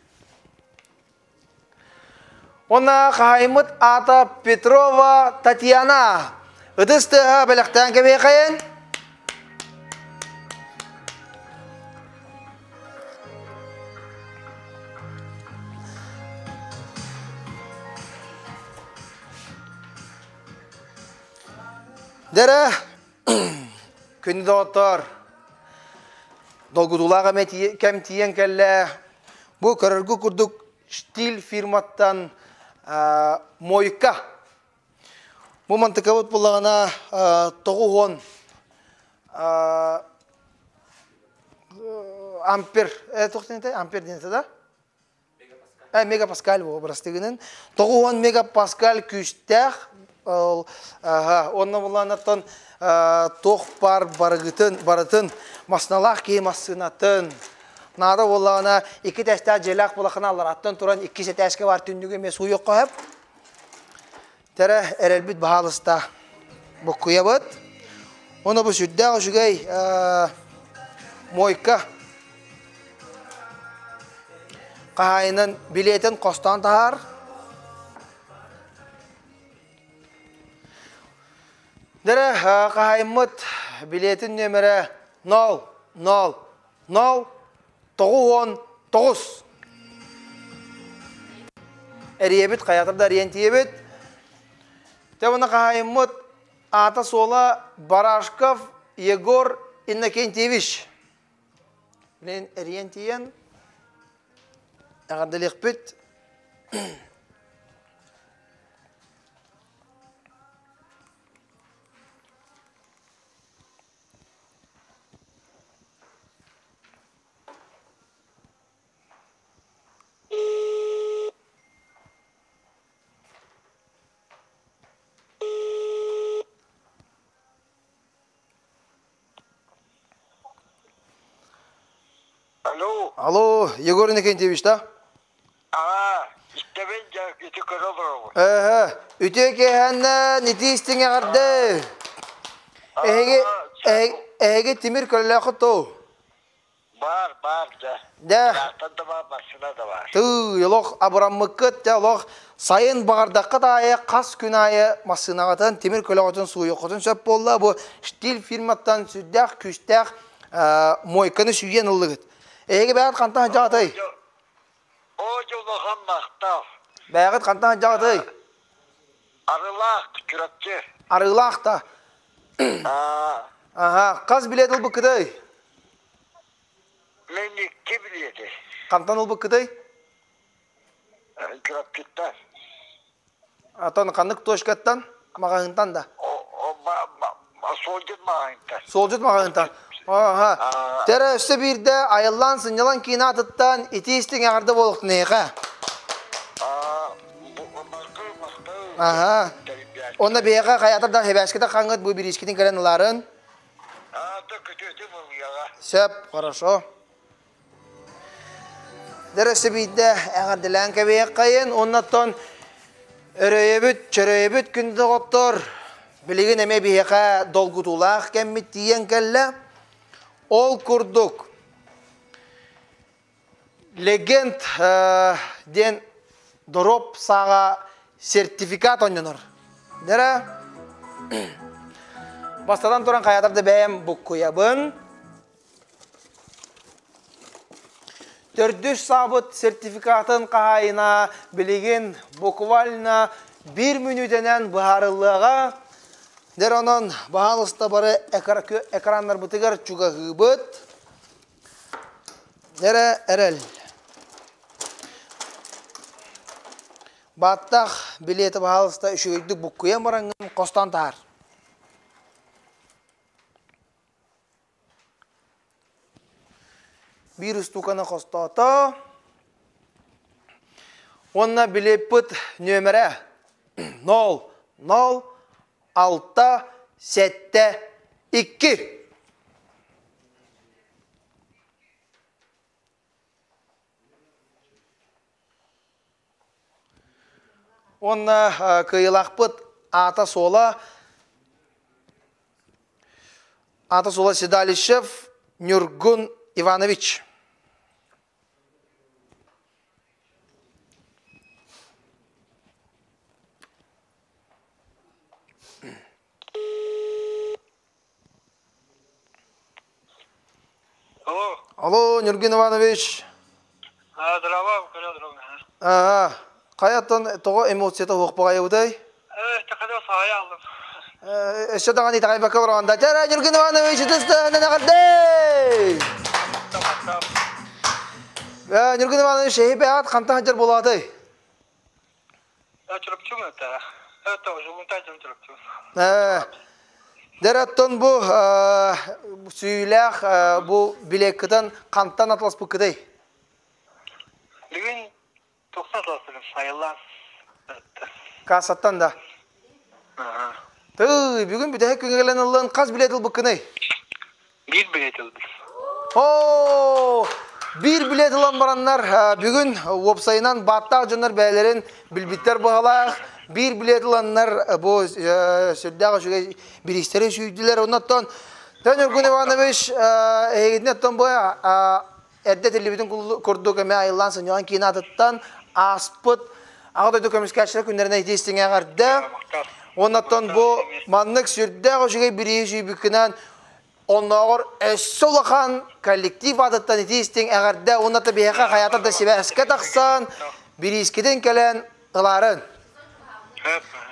Уонна хаһаайыммыт аата Петрова Татьяна. Ытыс тыаһа бэлэхтээн кэбиэхэйин. Дэрэ, күндү доҕоттор, долгутуулаах кэм тиийэн кэллэ. Бу көрөргө курдук Штиль фирматтан мойка. Бу мантыкабыт буллаҕына 90 ампер, ампер диэн да? Мегапаскаль бырастыгынан 90 мегапаскаль күүстээх онно булаанаттан туох бар барыгытын барытын масналаах киһи массыынатын наада буоллаҕына икки тэстээх дьиэлээх буолахына аллараттан туран иккис этээскэ бар түннүгү эмиэ сууйуохха сөп Тэрэ эрэлбит баһаалыста буккуйабыт. Уонна бу сүрдээх үчүгэй мойка хаһаайынын билиэтин хостоон таһаар. Дэрэ хаһаайыммыт билиэтин нүөмэрэ 0 0 0. 99. Эрийэбит, хайатар да эрийэн тиийэбит. Те уонна хаһаайыммыт аата-суола Барашков Егор Иннокентьевич. Билин эрийэн тиийэн эҕэрдэлиэхпит. Алло. Алло, Егор Иннокентьевич, да? Аа, истэбин дьэ, ити көрө олоробун. Эһэ, үтүө киэһэннэн итии истиҥ эҕэрдэ. Эһиги эһиги тимир көлөлөөххүт тоо? Баар, баар дьэ. Дэ. Ыраахтан да баар, массыына да баар. Тыы, олох абыраммыккыт, дьэ олох сайын баҕардаххыт аайы хас күн аайы массыынаҕытын, тимир көлөҕүтүн сууйуоххутун сөп буолла. Бу Штиль фирматтан сүрдээх күүстээх мойканы сүүйэн ыллыгыт. Эһиги бэйэҕит хантан сылдьаҕытый? Оо, дьэ улахан махтал. Бэйэҕит хантан сылдьаҕытый? Арыылаах, Чурапчы. Арыылаах да? Аха, хас билиэт ылбыккытый? Мен икки билиэти. Хантан ылбыккытый? Чурапчыттан. Атон ханнык точкаттан? Маҕаһыынтан да? Суолдьут маҕаһыынтан. Суолдьут маҕаһыынтан. Аха. Тэрэ өссө биирдэ айыллаан сынньалаҥ киин аатыттан итии истиҥ эҕэрдэ буолуохтун эйиэхэ. Аха. Онно биһиэхэ хайаатар да хэбээскитэ хаҥыт бу бириискитин кэлэн ылаарын. Сөп, хорошо. Дөрөсө биирдэ эҕэрдэлээн кэбиһиэххэйин, уоннаттан өрөйөбүт, чөрөйөбүт күндү доҕоттор. Билигин эмиэ биһиэхэ долгутуулаах кэммит тиийэн кэллэ. Ол курдук, Легенд диэн доруоп сааҕа сертификат оонньонор. Дэрэ бастатан туран хайатар да бэйэм буккуйабын. Төрдүс саабыт сертификатын хаһаайына билигин буквально биир мүнүүтэнэн быһаарыллыаҕа. Дэр онон баһаалыста бары экраннарбытыгар чугаһыыбыт. Эрэ эрэл. Бааттаах билиэти баһаалыста үчүгэйдик буккуйан бараҥҥын хостоон таһаар. Биир устууканы хостоото. Уонна билиэппит нүөмэрэ 0 0 6 7 2. Уонна кыайыылаахпыт аата-суола аата-суола Седалищев Ньургун Иванович. Алло. Алло, Нюргин Иванович. А, здорово, здорово. Аа, хайаттан тоҕо эмоцията суох баҕайыбытай? Э, тахада саайа алдым. Өссө даҕаны итэҕэйбэккэ олороҕун да. Чара, Нюргин Иванович, ытыстаһынан эҕэрдэй! Нюргин Иванович, эһи бэйэҕит хантан сылдьар буолаҕытый? Чурапчым это. Это Жулунтай Чурапчым. Дэр оттон бу сүйлээх бу билиэккытын хантан атласпыккытый? Бүгүн 90 атластым сайыллаан. Кассаттан да. Тыы, бүгүн бүтэһик күҥҥэ кэлэн ыллын хас билиэт ылбыккыный? Биир билиэт ылбыт. Оо, биир билиэт ылан бараннар бүгүн уопсайынан бааттаах дьоннор бэйэлэрин билбиттэр быһалаах. Биир билиэт ыланнар бу сүрдээх үчүгэй бириистэри сүүйдүлэр. Оннуттан Тön Ньургун Иванович эһигитин оттон бу эрдэ этиллибитин курдук эмэ айыллаан сынньалаҥ киин аатыттан ааспыт Аҕа дойду көмүскээччилэр күннэринэн итии истиҥ эҕэрдэ. Уоннаттан бу маннык сүрдээх үчүгэй бирииһи сүүйбүккүнэн. Оннооҕор өссө улахан коллектив аатыттан итии истиҥ эҕэрдэ уонна да биһиэхэ хайаатар да сибээскэ тахсан, бириискитин кэлэн ылаарын.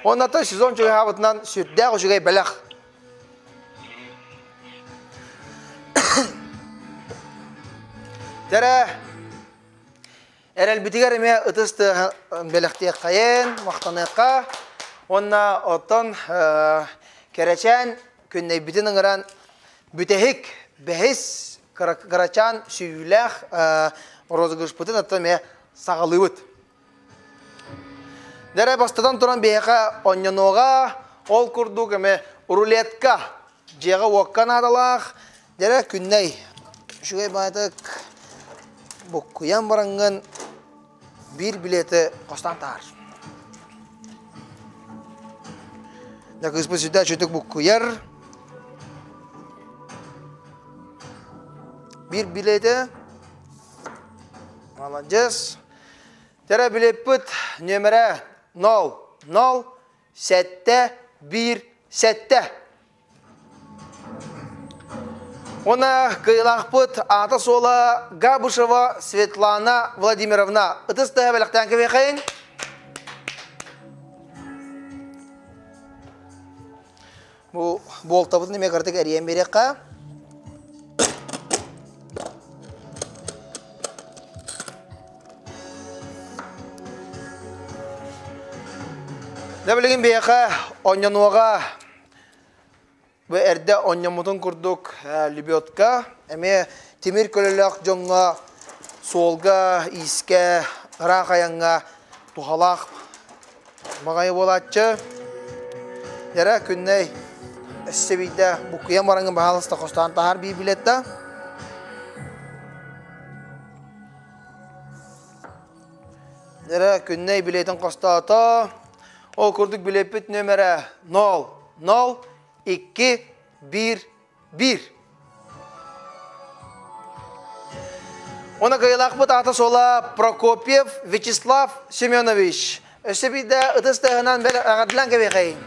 Уонна да сезон чугаһаабытынан сүрдээх үчүгэй бэлэх. Тэрэ Эрэлбитигэр эмиэ ытыс тыаһын бэлэхтиэххэйин, махтаныахха. Уонна оттон кэрэчээн күннэйбитин ыҥыран бүтэһик бэһис кырачаан сүүйүүлээх розыгрышпытын оттон эмиэ саҕалыыбыт. Дэрэ бастатан туран биһиэхэ онньонуоҕа, ол курдук эмэ рулетка дьиэҕэ-уокка наадалаах Дьэрэ Күннэй, үчүгэй баайдык буккуйан бараҥҥын биир билети хостоон таһаар. Дьэ кыыспыт сүрдээх үчүгдүк буккуйар. Биир билети Маладьыас. Дьэрэ билеппит нүөмэрэ 0 0 7 1 7. Уонна кыайыылаахпыт аата-суола Габышева Светлана Владимировна. Ытыс тыаһа бэлэхтээн кэбиэхэйиҥ. Бу буолтабытын эмиэ кыратык эрийэн биэриэххэ. Дьэ билигин биһиэхэ онньонуоҕа Бу эрдэ онньоммутун курдук лебедка эмиэ тимир көлөлөөх дьоҥҥо суолга, иискэ, ыраах айаҥҥа туһалаах баҕайы буолааччы. Дьэрэ күннэй өссө биирдэ буккуйан бараҥҥын баһаалыста хостоон таһаар биир билет да. Дьэрэ күннэй билетин хостоото. Ол курдук билеппит нөмэрэ 0 0 2 1 1. Оны кыайылаахпыт аата-суола Прокопьев Вячеслав Семенович. Өссө биирдэ ытыс тыаһынан эҕэрдэлээн кэбиэхэйиҥ.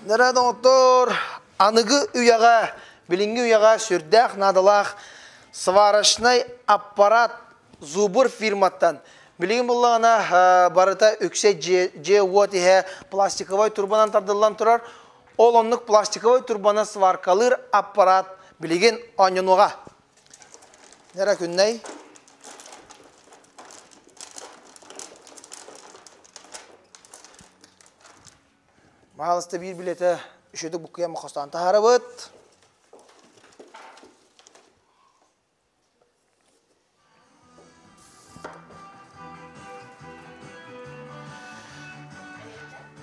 Нара доҕоттор, аныгы үйэҕэ, билиҥҥи үйэҕэ сүрдээх наадалаах сварочнай аппарат Зубр фирматтан. Билигин буллаҕына барыта үксэ дьиэ-уот иһэ пластиковай турбанан тардыллан турар. Ол оннук пластиковай турбаны сваркалыыр аппарат билигин оонньонуоҕа. Нера күннэй. Маалыста биир билетэ үчүгэй буккуйан хостоон таһаарабыт.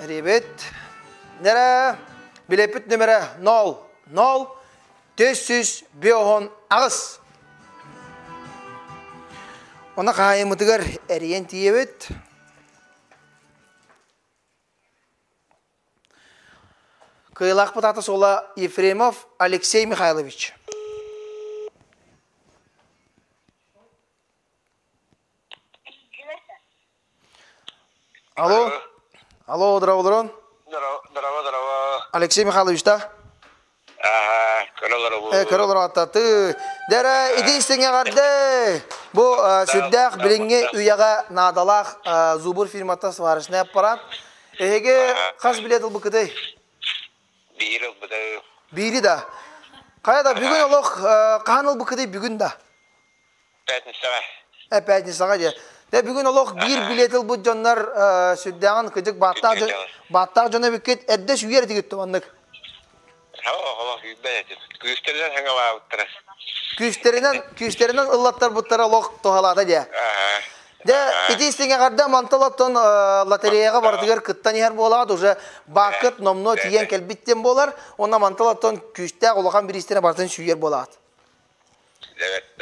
Ребит, нэрэ, билеппит нөмерэ 0, 0, 458. Оны хаайымытыгар эрийэн тиийэбит. Кыайылаахпыт аата суола Ефремов Алексей Михайлович. Алло. Алло, здорово, Здорово, здорово. Алексей Михайлович, да? Ага, көрө Көрө олору Дэрэ, иди истиҥ эҕэрдэ! Бу сүрдээх билиҥҥи үйэҕэ наадалаах Зубр фирмата сварочный аппарат. Эһиги хас билет ылбыккытый? Биир ылбыты. Биири да. Хайа да бүгүн олох хаһан ылбыккытый бүгүн да? Пятницаҕа. Пятницаҕа диэ. Дэ бүгүн олох биир билет ылбыт дьоннор сүрдээҕин кыдьык бааттаах дьон бааттаах дьон эбиккит эрдэ сүүйэр этигит маннык. Олох үүбэт этим. Күүстэринэн хаҥалаабыттара. Күүстэринэн күүстэринэн ыллаттарбыттара олох туһалаата диэ. Дэ ити истиҥэ эҕэрдэ мантал оттон лотереяҕа барытыгар кыттан иһэр буолаҕыт уже бааккыт номнуо тиийэн кэлбит диэн буолар уонна мантал оттон күүстээх улахан бириистэрэ барытын сүүйэр буолаҕыт.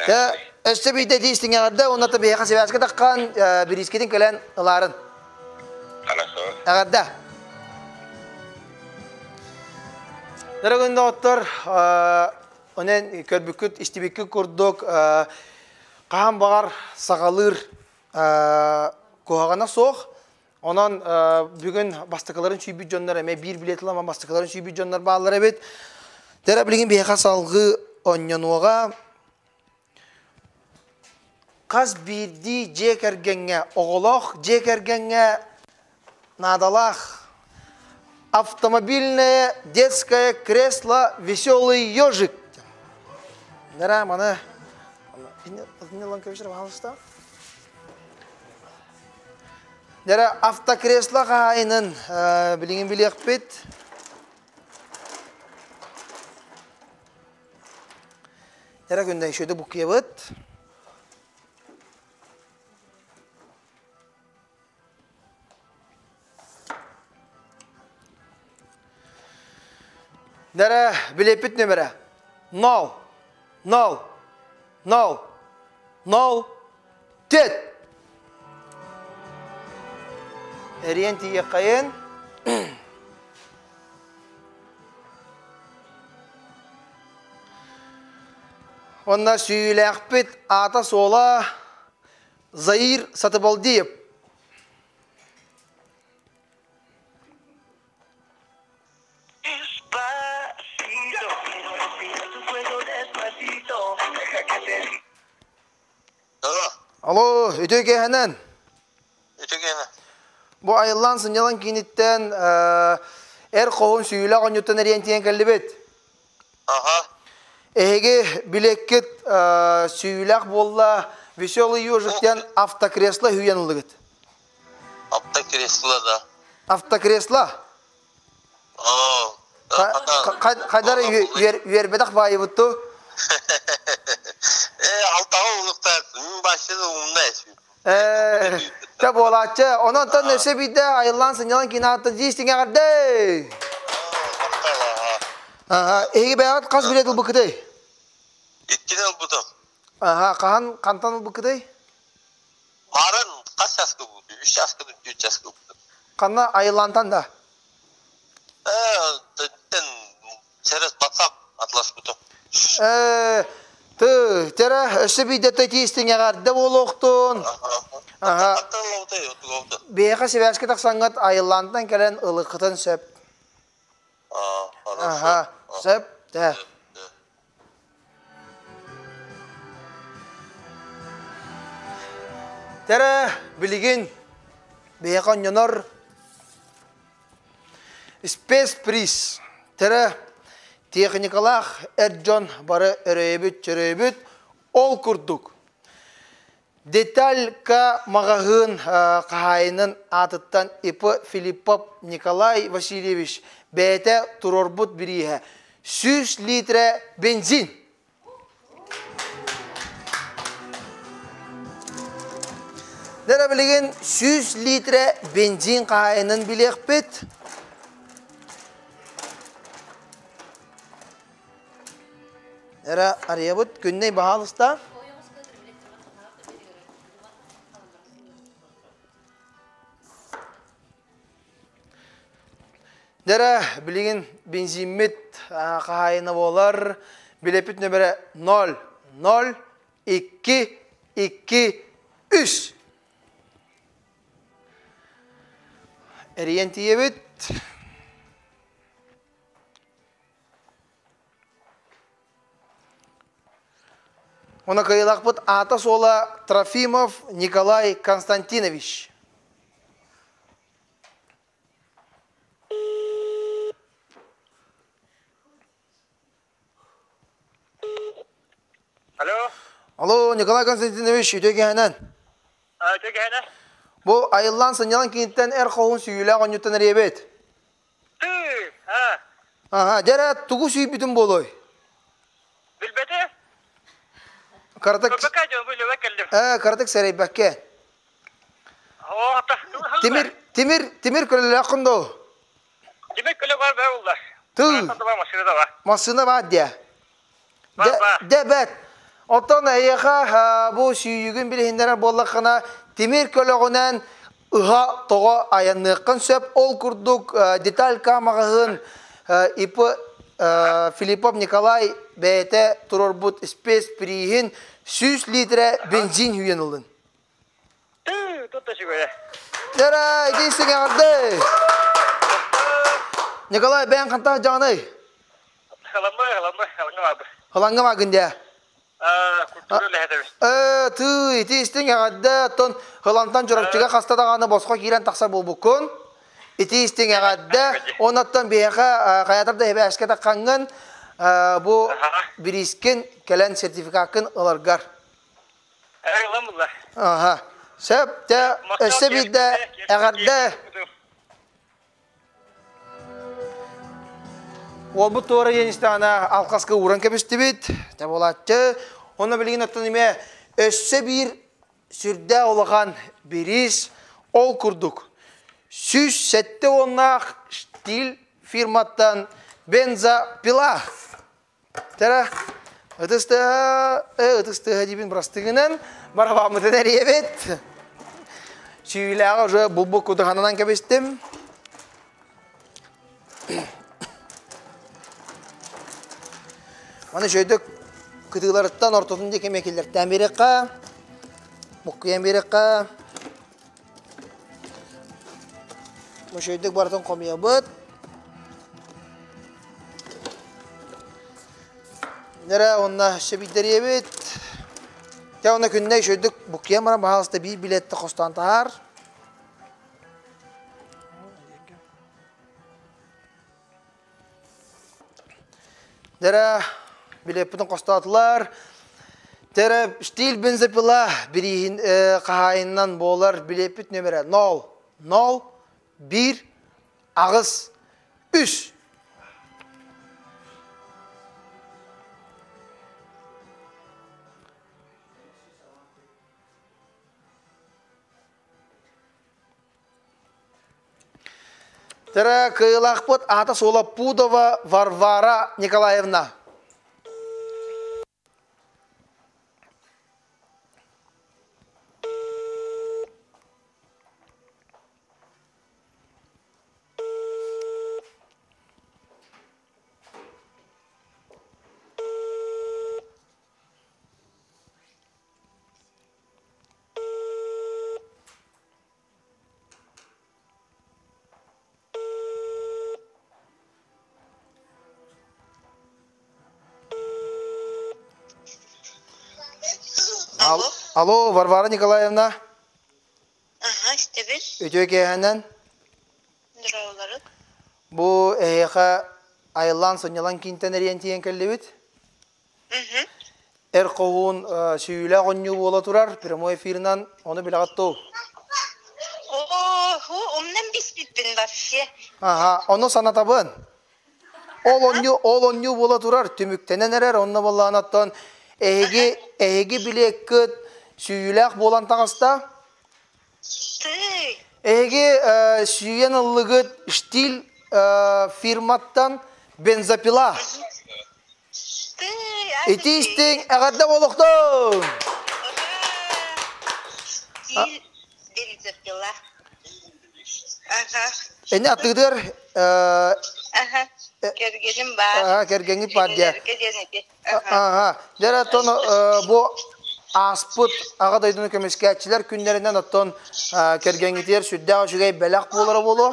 Дэ өссө биирдэ ити истиҥэ эҕэрдэ уонна та биһиэхэ связка таххан бириискитин кэлэн ылаарын. Хорошо. Эҕэрдэ. Дорогой доҕоттор, онон көрбүккүт, истибиккит курдук хаһан баҕар саҕалыыр куһаҕана суох. Онон бүгүн бастакыларын сүүйбүт дьоннор эмэ биир билет ылама бастакыларын сүүйбүт дьоннор бааллар эбит. Тера билигин биһиэхэ салгыы онньонуоҕа хас биирдии дьиэ кэргэҥҥэ, оҕолоох дьиэ кэргэҥҥэ наадалаах автомобильное детское кресло «Веселый ежик». Нара маны Нера автокресло хаһаайынын билигин билиэхпит. Нера күндэ еще буккуйабыт. Нэрэ, билиэппит нөмэрэ 0, 0, 0, 0, 4. Эриэн тиийиэххэйин. Онно сүүйүүлээхпит аата-суола Заир Сатыбалдиев. Алло, үтүө киэһэнэн. Үтүө киэһэ. Бу айыллаан сынньалаҥ кииниттэн эр хоһун сүүлэх онньуттан эриэн тиийэн кэллибит. Аха. Эһиги билиэккит сүүлэх буолла Веселый ежик диэн автокресло үүйэн ыллыгыт. Автокресло да. Автокресло? Оо. Хайдар үөрбэтэх баайыбыт ту? Э, алтаҕа улуктаах, башчы умна Э, Тэ буолааччы. Онон тон өссө биирдэ айыллаан сынньалаҥ киин ааттан дьиистиҥ эҕэрдэ! Аха, эһиги бэйэҕит хас билиэт ылбыккытый? Иккини ылбытым. Аха, хаһан хантан ылбыккытый? Марын хас часка бууту? Үс часка түөрт часка ылбытым. Ханна айыллаантан да? Э, через WhatsApp атласпытым. Э, ты, тера, өссө биирдэ тиистиҥ эҕэрдэ буолуохтун. Аха. Биһиэхэ сибээскэ тахсаҥҥыт айыллаантан кэлэн ылыккытын сөп. Аха, сөп, да. Тера, билигин биһиэхэ онньонор Спецприз тэрэ техникалаах эр дьон бары өрөйөбүт-чөрөйөбүт. Ол курдук, Деталька маҕаһыын хаһаайынын аатыттан ИП Филиппов Николай Васильевич бэйэтэ туруорбут бирииһэ 100 литрэ бензин. Дэрэ билигин 100 литрэ бензин хаһаайынын билиэхпит. Эрэ арыйабыт күннэй баһаалыста. Дэрэ, билигин бензиммит хаһаайына буолар. Билэппит нөмэрэ 0, 0, 2, 2, 3. Эрийэн тиийэбит. Оны кыайылаахпыт аата-суола Трофимов Николай Константинович. Алло. Алло, Николай Константинович, үтүө киһинэн. Үтүө киһинэн. Бу айыллаан сынньалаҥ киинтэн эр хоһун сүүйүүлээх онньуттан эриэбит. Ты, а. Аха, дьэрэ тугу сүүйбүтүн буолуой? Билбэти. Кыратык Э, кыратык сэрэйбэккэ. Тимир, тимир, тимир көлөлөөххүн доо? Тимир көлө бар бär улла. Тыл. Массыына баар диэ. Дэ бэт. Оттон эйиэхэ бу сүүйүгүн билиһиннэрэр буоллаххына, тимир көлөҕүнэн ыһа тоҕо айанныаххын сөп. Ол курдук деталька маҕаһыын ИП Филиппов Николай бэйэтэ туруорбут спецприиһин 100 литрэ бензин үйэн ылын. Тыы, тут да сүгөрэ. Дара, итиистиҥ эҕэрдэ! Николай, бэйэҥ хантан сылдьаҕыный? Халаммы, халаммы, халаҥҥа баабы. Халаҥҥа баагын дии. Культура үлэһэтэбин. Э, тыы, итиистиҥ эҕэрдэ, оттон Хылантан Чурапчыга хаста даҕаны босхо киирэн тахсар буолбуккун. Итиистиҥ эҕэрдэ, оннуттан биһиэхэ хайатар да эбээскэ таххаҥҥын бу бириискин кэлэн сертификаккын ыларгар. Ылам булла. Аха. Сөп, те өссө биирдэ эҕэрдэ. Уолбут туора диэн истэҕинэ алхаска ууран кэбистибит. Те буолааччы. Онно билигин оттон эмиэ өссө биир сүрдээх улахан бириис ол курдук 107 уоннаах Штиль фирматтан бензопила. Тара ытыс тыаһа, ытыс тыаһа диибин бырастыгынан барабааммытын эрийэбит. Сүүлээҕи уже булбут кутуханынан кэбистим. Маны шөйдөк кытыыларыттан ортотун диэки эмиэ киллэртээн биэриэххэ, буккуйан биэриэххэ. Мушөйдөк барытын хомуйабыт. Нэрэ онно өссө биирдэриэбит. Дьэ онно күннэ үчүгэйдик буккуйан баран баһаалыста биир билиэттэ хостоон таһаар. Дэрэ билиэппитин хостоотулар. Дэрэ штиль бензопила бирииһин хаһаайынынан буолар билиэппит нөмэрэ 0 0 1 8 3. Тара кыайыылаахпыт аата-суола Пудова Варвара Николаевна. Алло. Алло, Варвара Николаевна. Ага, истэбин. Үтүө киэһэнэн. Здраволары. Бу эһиэхэ айыллаан сынньалаҥ киинтэн эрийэн тиийэн кэллибит. Эр хоһуун сүүйүүлээх оонньуу буола турар прямой эфирынан ону билэҕит дуу? Оо, умнан биспиппин вообще. Аха, ону санатабын. Ол оонньуу, ол оонньуу буола турар, түмүктэнэн эрэр, онно буоллаҕына оттон эһиги, эһиги билиэккит сүүйүүлээх буолан таҕыста. Тый. Эһиги сүүйэн ыллыгыт Штиль фирматтан бензопила. Ити истиҥ эҕэрдэ буолуохтун! Эни аттыгытыгар Кэргэним баар. Кэргэҥҥит баар диэ. Аха. Дьэ оттон бу ааспыт Аҕа дойдуну көмүскээччилэр күннэринэн оттон кэргэҥҥитигэр сүрдээх үчүгэй бэлэх буолара буолуо.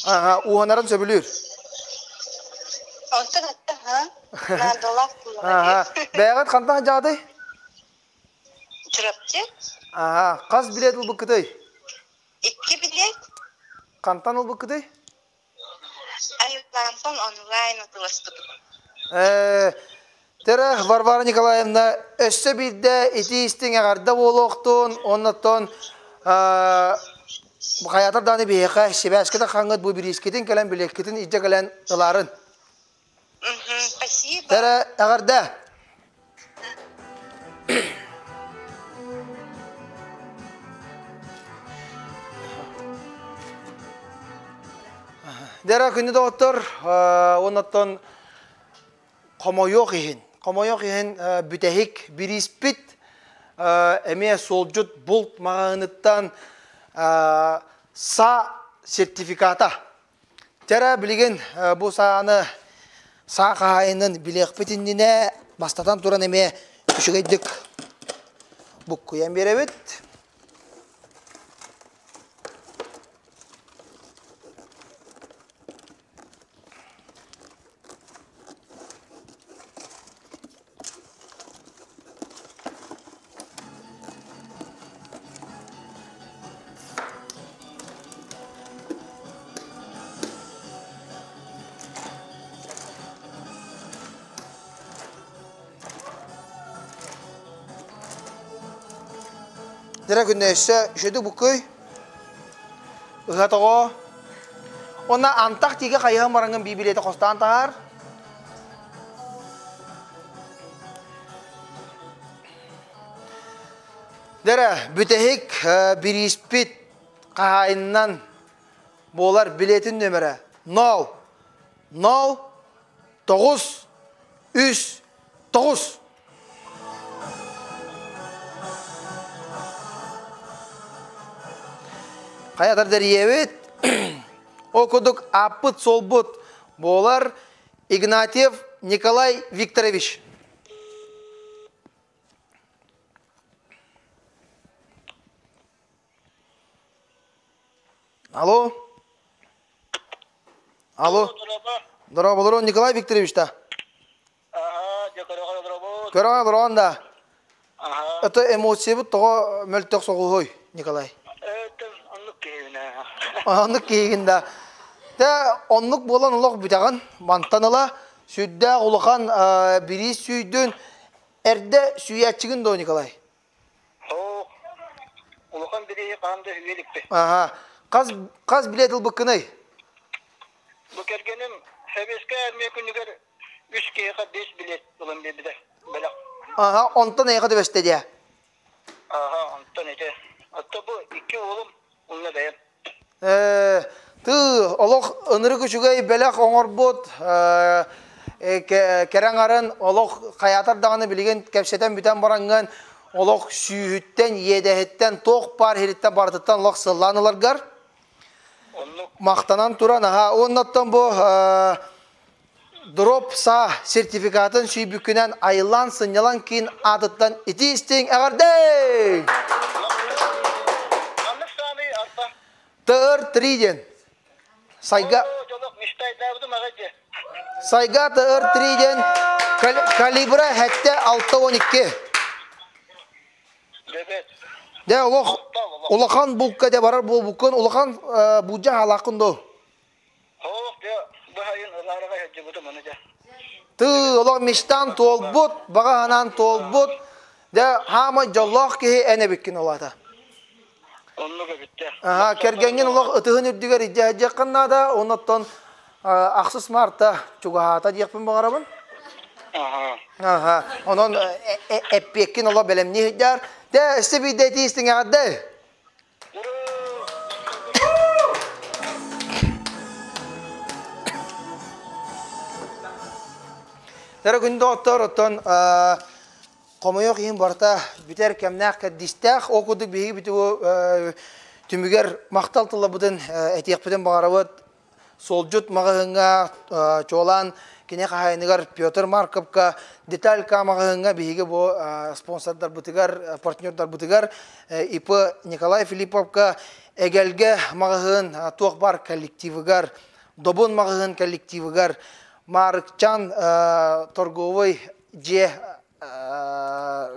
Аха, ууһанарын сөбүлүүр. Онтон аха, наадалаах Аха, бэйэҕит хантан сылдьаҕытый? Чурапчы. Аха, хас билиэт ылбыккытый? Икки билиэт. Хантан ылбыккытый? Айыллаантан онлайн атыыласпытым. Э, Тэрэ Варвара Николаевна өссө биирдэ итии истиҥ эҕэрдэ буолуохтун, оннуттан хайатар даҕаны биһиэхэ сибээскэ хаҥҥыт бу бириискитин кэлэн билиэккитин илдьэ кэлэн ылаарын. Спасибо. Тэрэ эҕэрдэ. Дера күнү доҕоттор, оннуттан Хомойуох иһин, хомойуох иһин бүтэһик бирииспит эмиэ суолдьут булт маҕаһыыныттан саа сертификата. Тера билигин бу сааны саа хаһаайынын билиэхпит иннинэ бастатан туран эмиэ үчүгэйдик буккуйан биэрэбит. Дэрэ күннэ өссө үчүгэй буккуй. Ыһа тоҕо. Онна антах тиигэ хайыһан бараҥҥын биибилиэтэ хостаан таһаар. Дэрэ, бүтэһик бирииспит хаһаайынынан буолар билиэтин нөмерэ 0 0 9 3 9. Хайатар дэрийэбит. Ол курдук ааппыт-суолбут буолар Игнатьев Николай Викторович. Алло. Алло. Здорово, Николай Викторович да? Көрөҕө олороҕун да? Это эмоциябыт тоҕо мөлтөх соҕуһуй, Николай? Оннук киһибин Оннук киһигин да. Тэ оннук буолан олох бүтэҕин. Мантан ыла сүрдээх улахан бириис сүүйдүн. Эрдэ сүүйээччигин дуо, Николай? Суох. Улахан бирииһи хаһан да үһүө иликпин. Аха. Хас хас билиэт ылбыккыный? Бу кэргэним Сэбиэскэй армия күнүгэр үс киһиэхэ биэс билиэт ылан биэрбитэ. Бэлэх. Аха, онтон эйиэхэ түбэстэ диэ. Аха, онтон ити. Отто бу икки уолум уонна бэйэм. Э, тыы, олох ынырык үчүгэй бэлэх оҥорбут, э, кэрэ аҥарын олох хайаатар даҕаны билигин кэпсэтэн бүтэн бараҥҥын олох сүүһүттэн, иэдэһиттэн, туох баар иһириттэн барытыттан олох сыллаан ыларгар махтанан туран аха уоннаттан бу дроп саа сертификатын сүүйбүккүнэн айыллаан сынньалаҥ киин аатыттан итии истиҥ эҕэрдэ! ТР 3 диэн. Сайга Сайга ТР 3 диэн калибра хэтте 612. Дэ олох улахан булка де барар буолбуккун улахан будьа халааккын доо. Суох, дьэ, бу сайын ылаарыга сылдьыбытым ону дьэ. Тыы, олох мечтан туолбут, баҕа санаан туолбут. Дьэ, хаамай дьоллоох киһи эн эбиккин ол аата. Оннук эбит дьэ. Аха, кэргэҥҥин олох ытыһын үрдүгэр илдьэ сылдьыаххын наада, оннуттан ахсыс марта чугаһаата диэхпин баҕарабын. Аха. Аха, онон эппиэккин олох бэлэмнии сылдьаар. Дьэ, өссө биирдэ этии истиҥэҕэрдэ. Дара күндү доҕоттор, оттон хомойуох иһин барыта бүтэр кэмнээх кэрдиистээх. Ол курдук биһиги бүтүгү түмүгэр махтал тылларбытын этиэхпитин баҕарабыт. Суолдьут маҕаһыыҥҥа чуолаан кини хаһаайыныгар Петр Марковка Деталька маҕаһыыҥҥа биһиги бу спонсордарбытыгар, партнердарбытыгар ИП Николай Филипповка Эгэлгэ маҕаһыын туох баар коллективыгар, Добун маҕаһыын коллективыгар, Маарыкчан торговый дьиэ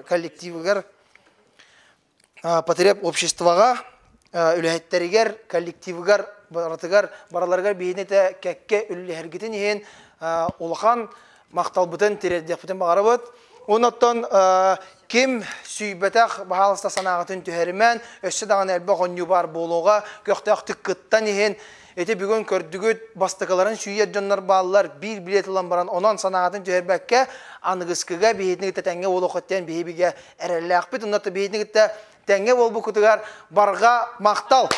коллективыгар потреб обществоҕа үлэһиттэригэр, коллективыгар барытыгар барыларыгар биһини этэ кэккэ үллэһэргитин иһин улахан махталбытын тириэрдиэхпитин баҕарабыт. Оннуттан ким сүүйбэтэх баһаалыста санааҕытын түһэримэн, өссө даҕаны элбэх оонньуу баар буолуоҕа, көхтөөхтүк кыттан иһин. Ити бүгүн көрдүгүт, бастакыларын сүүйэр дьоннор бааллар, биир билиэт ылан баран, онон санааҕытын түһэрбэккэ, аныгыскыга биһитини кытта тэҥҥэ буолуоххут диэн биһи бигэ эрэллээхпит. Онно биһитини кытта тэҥҥэ буолбуккутугар барҕа махтал!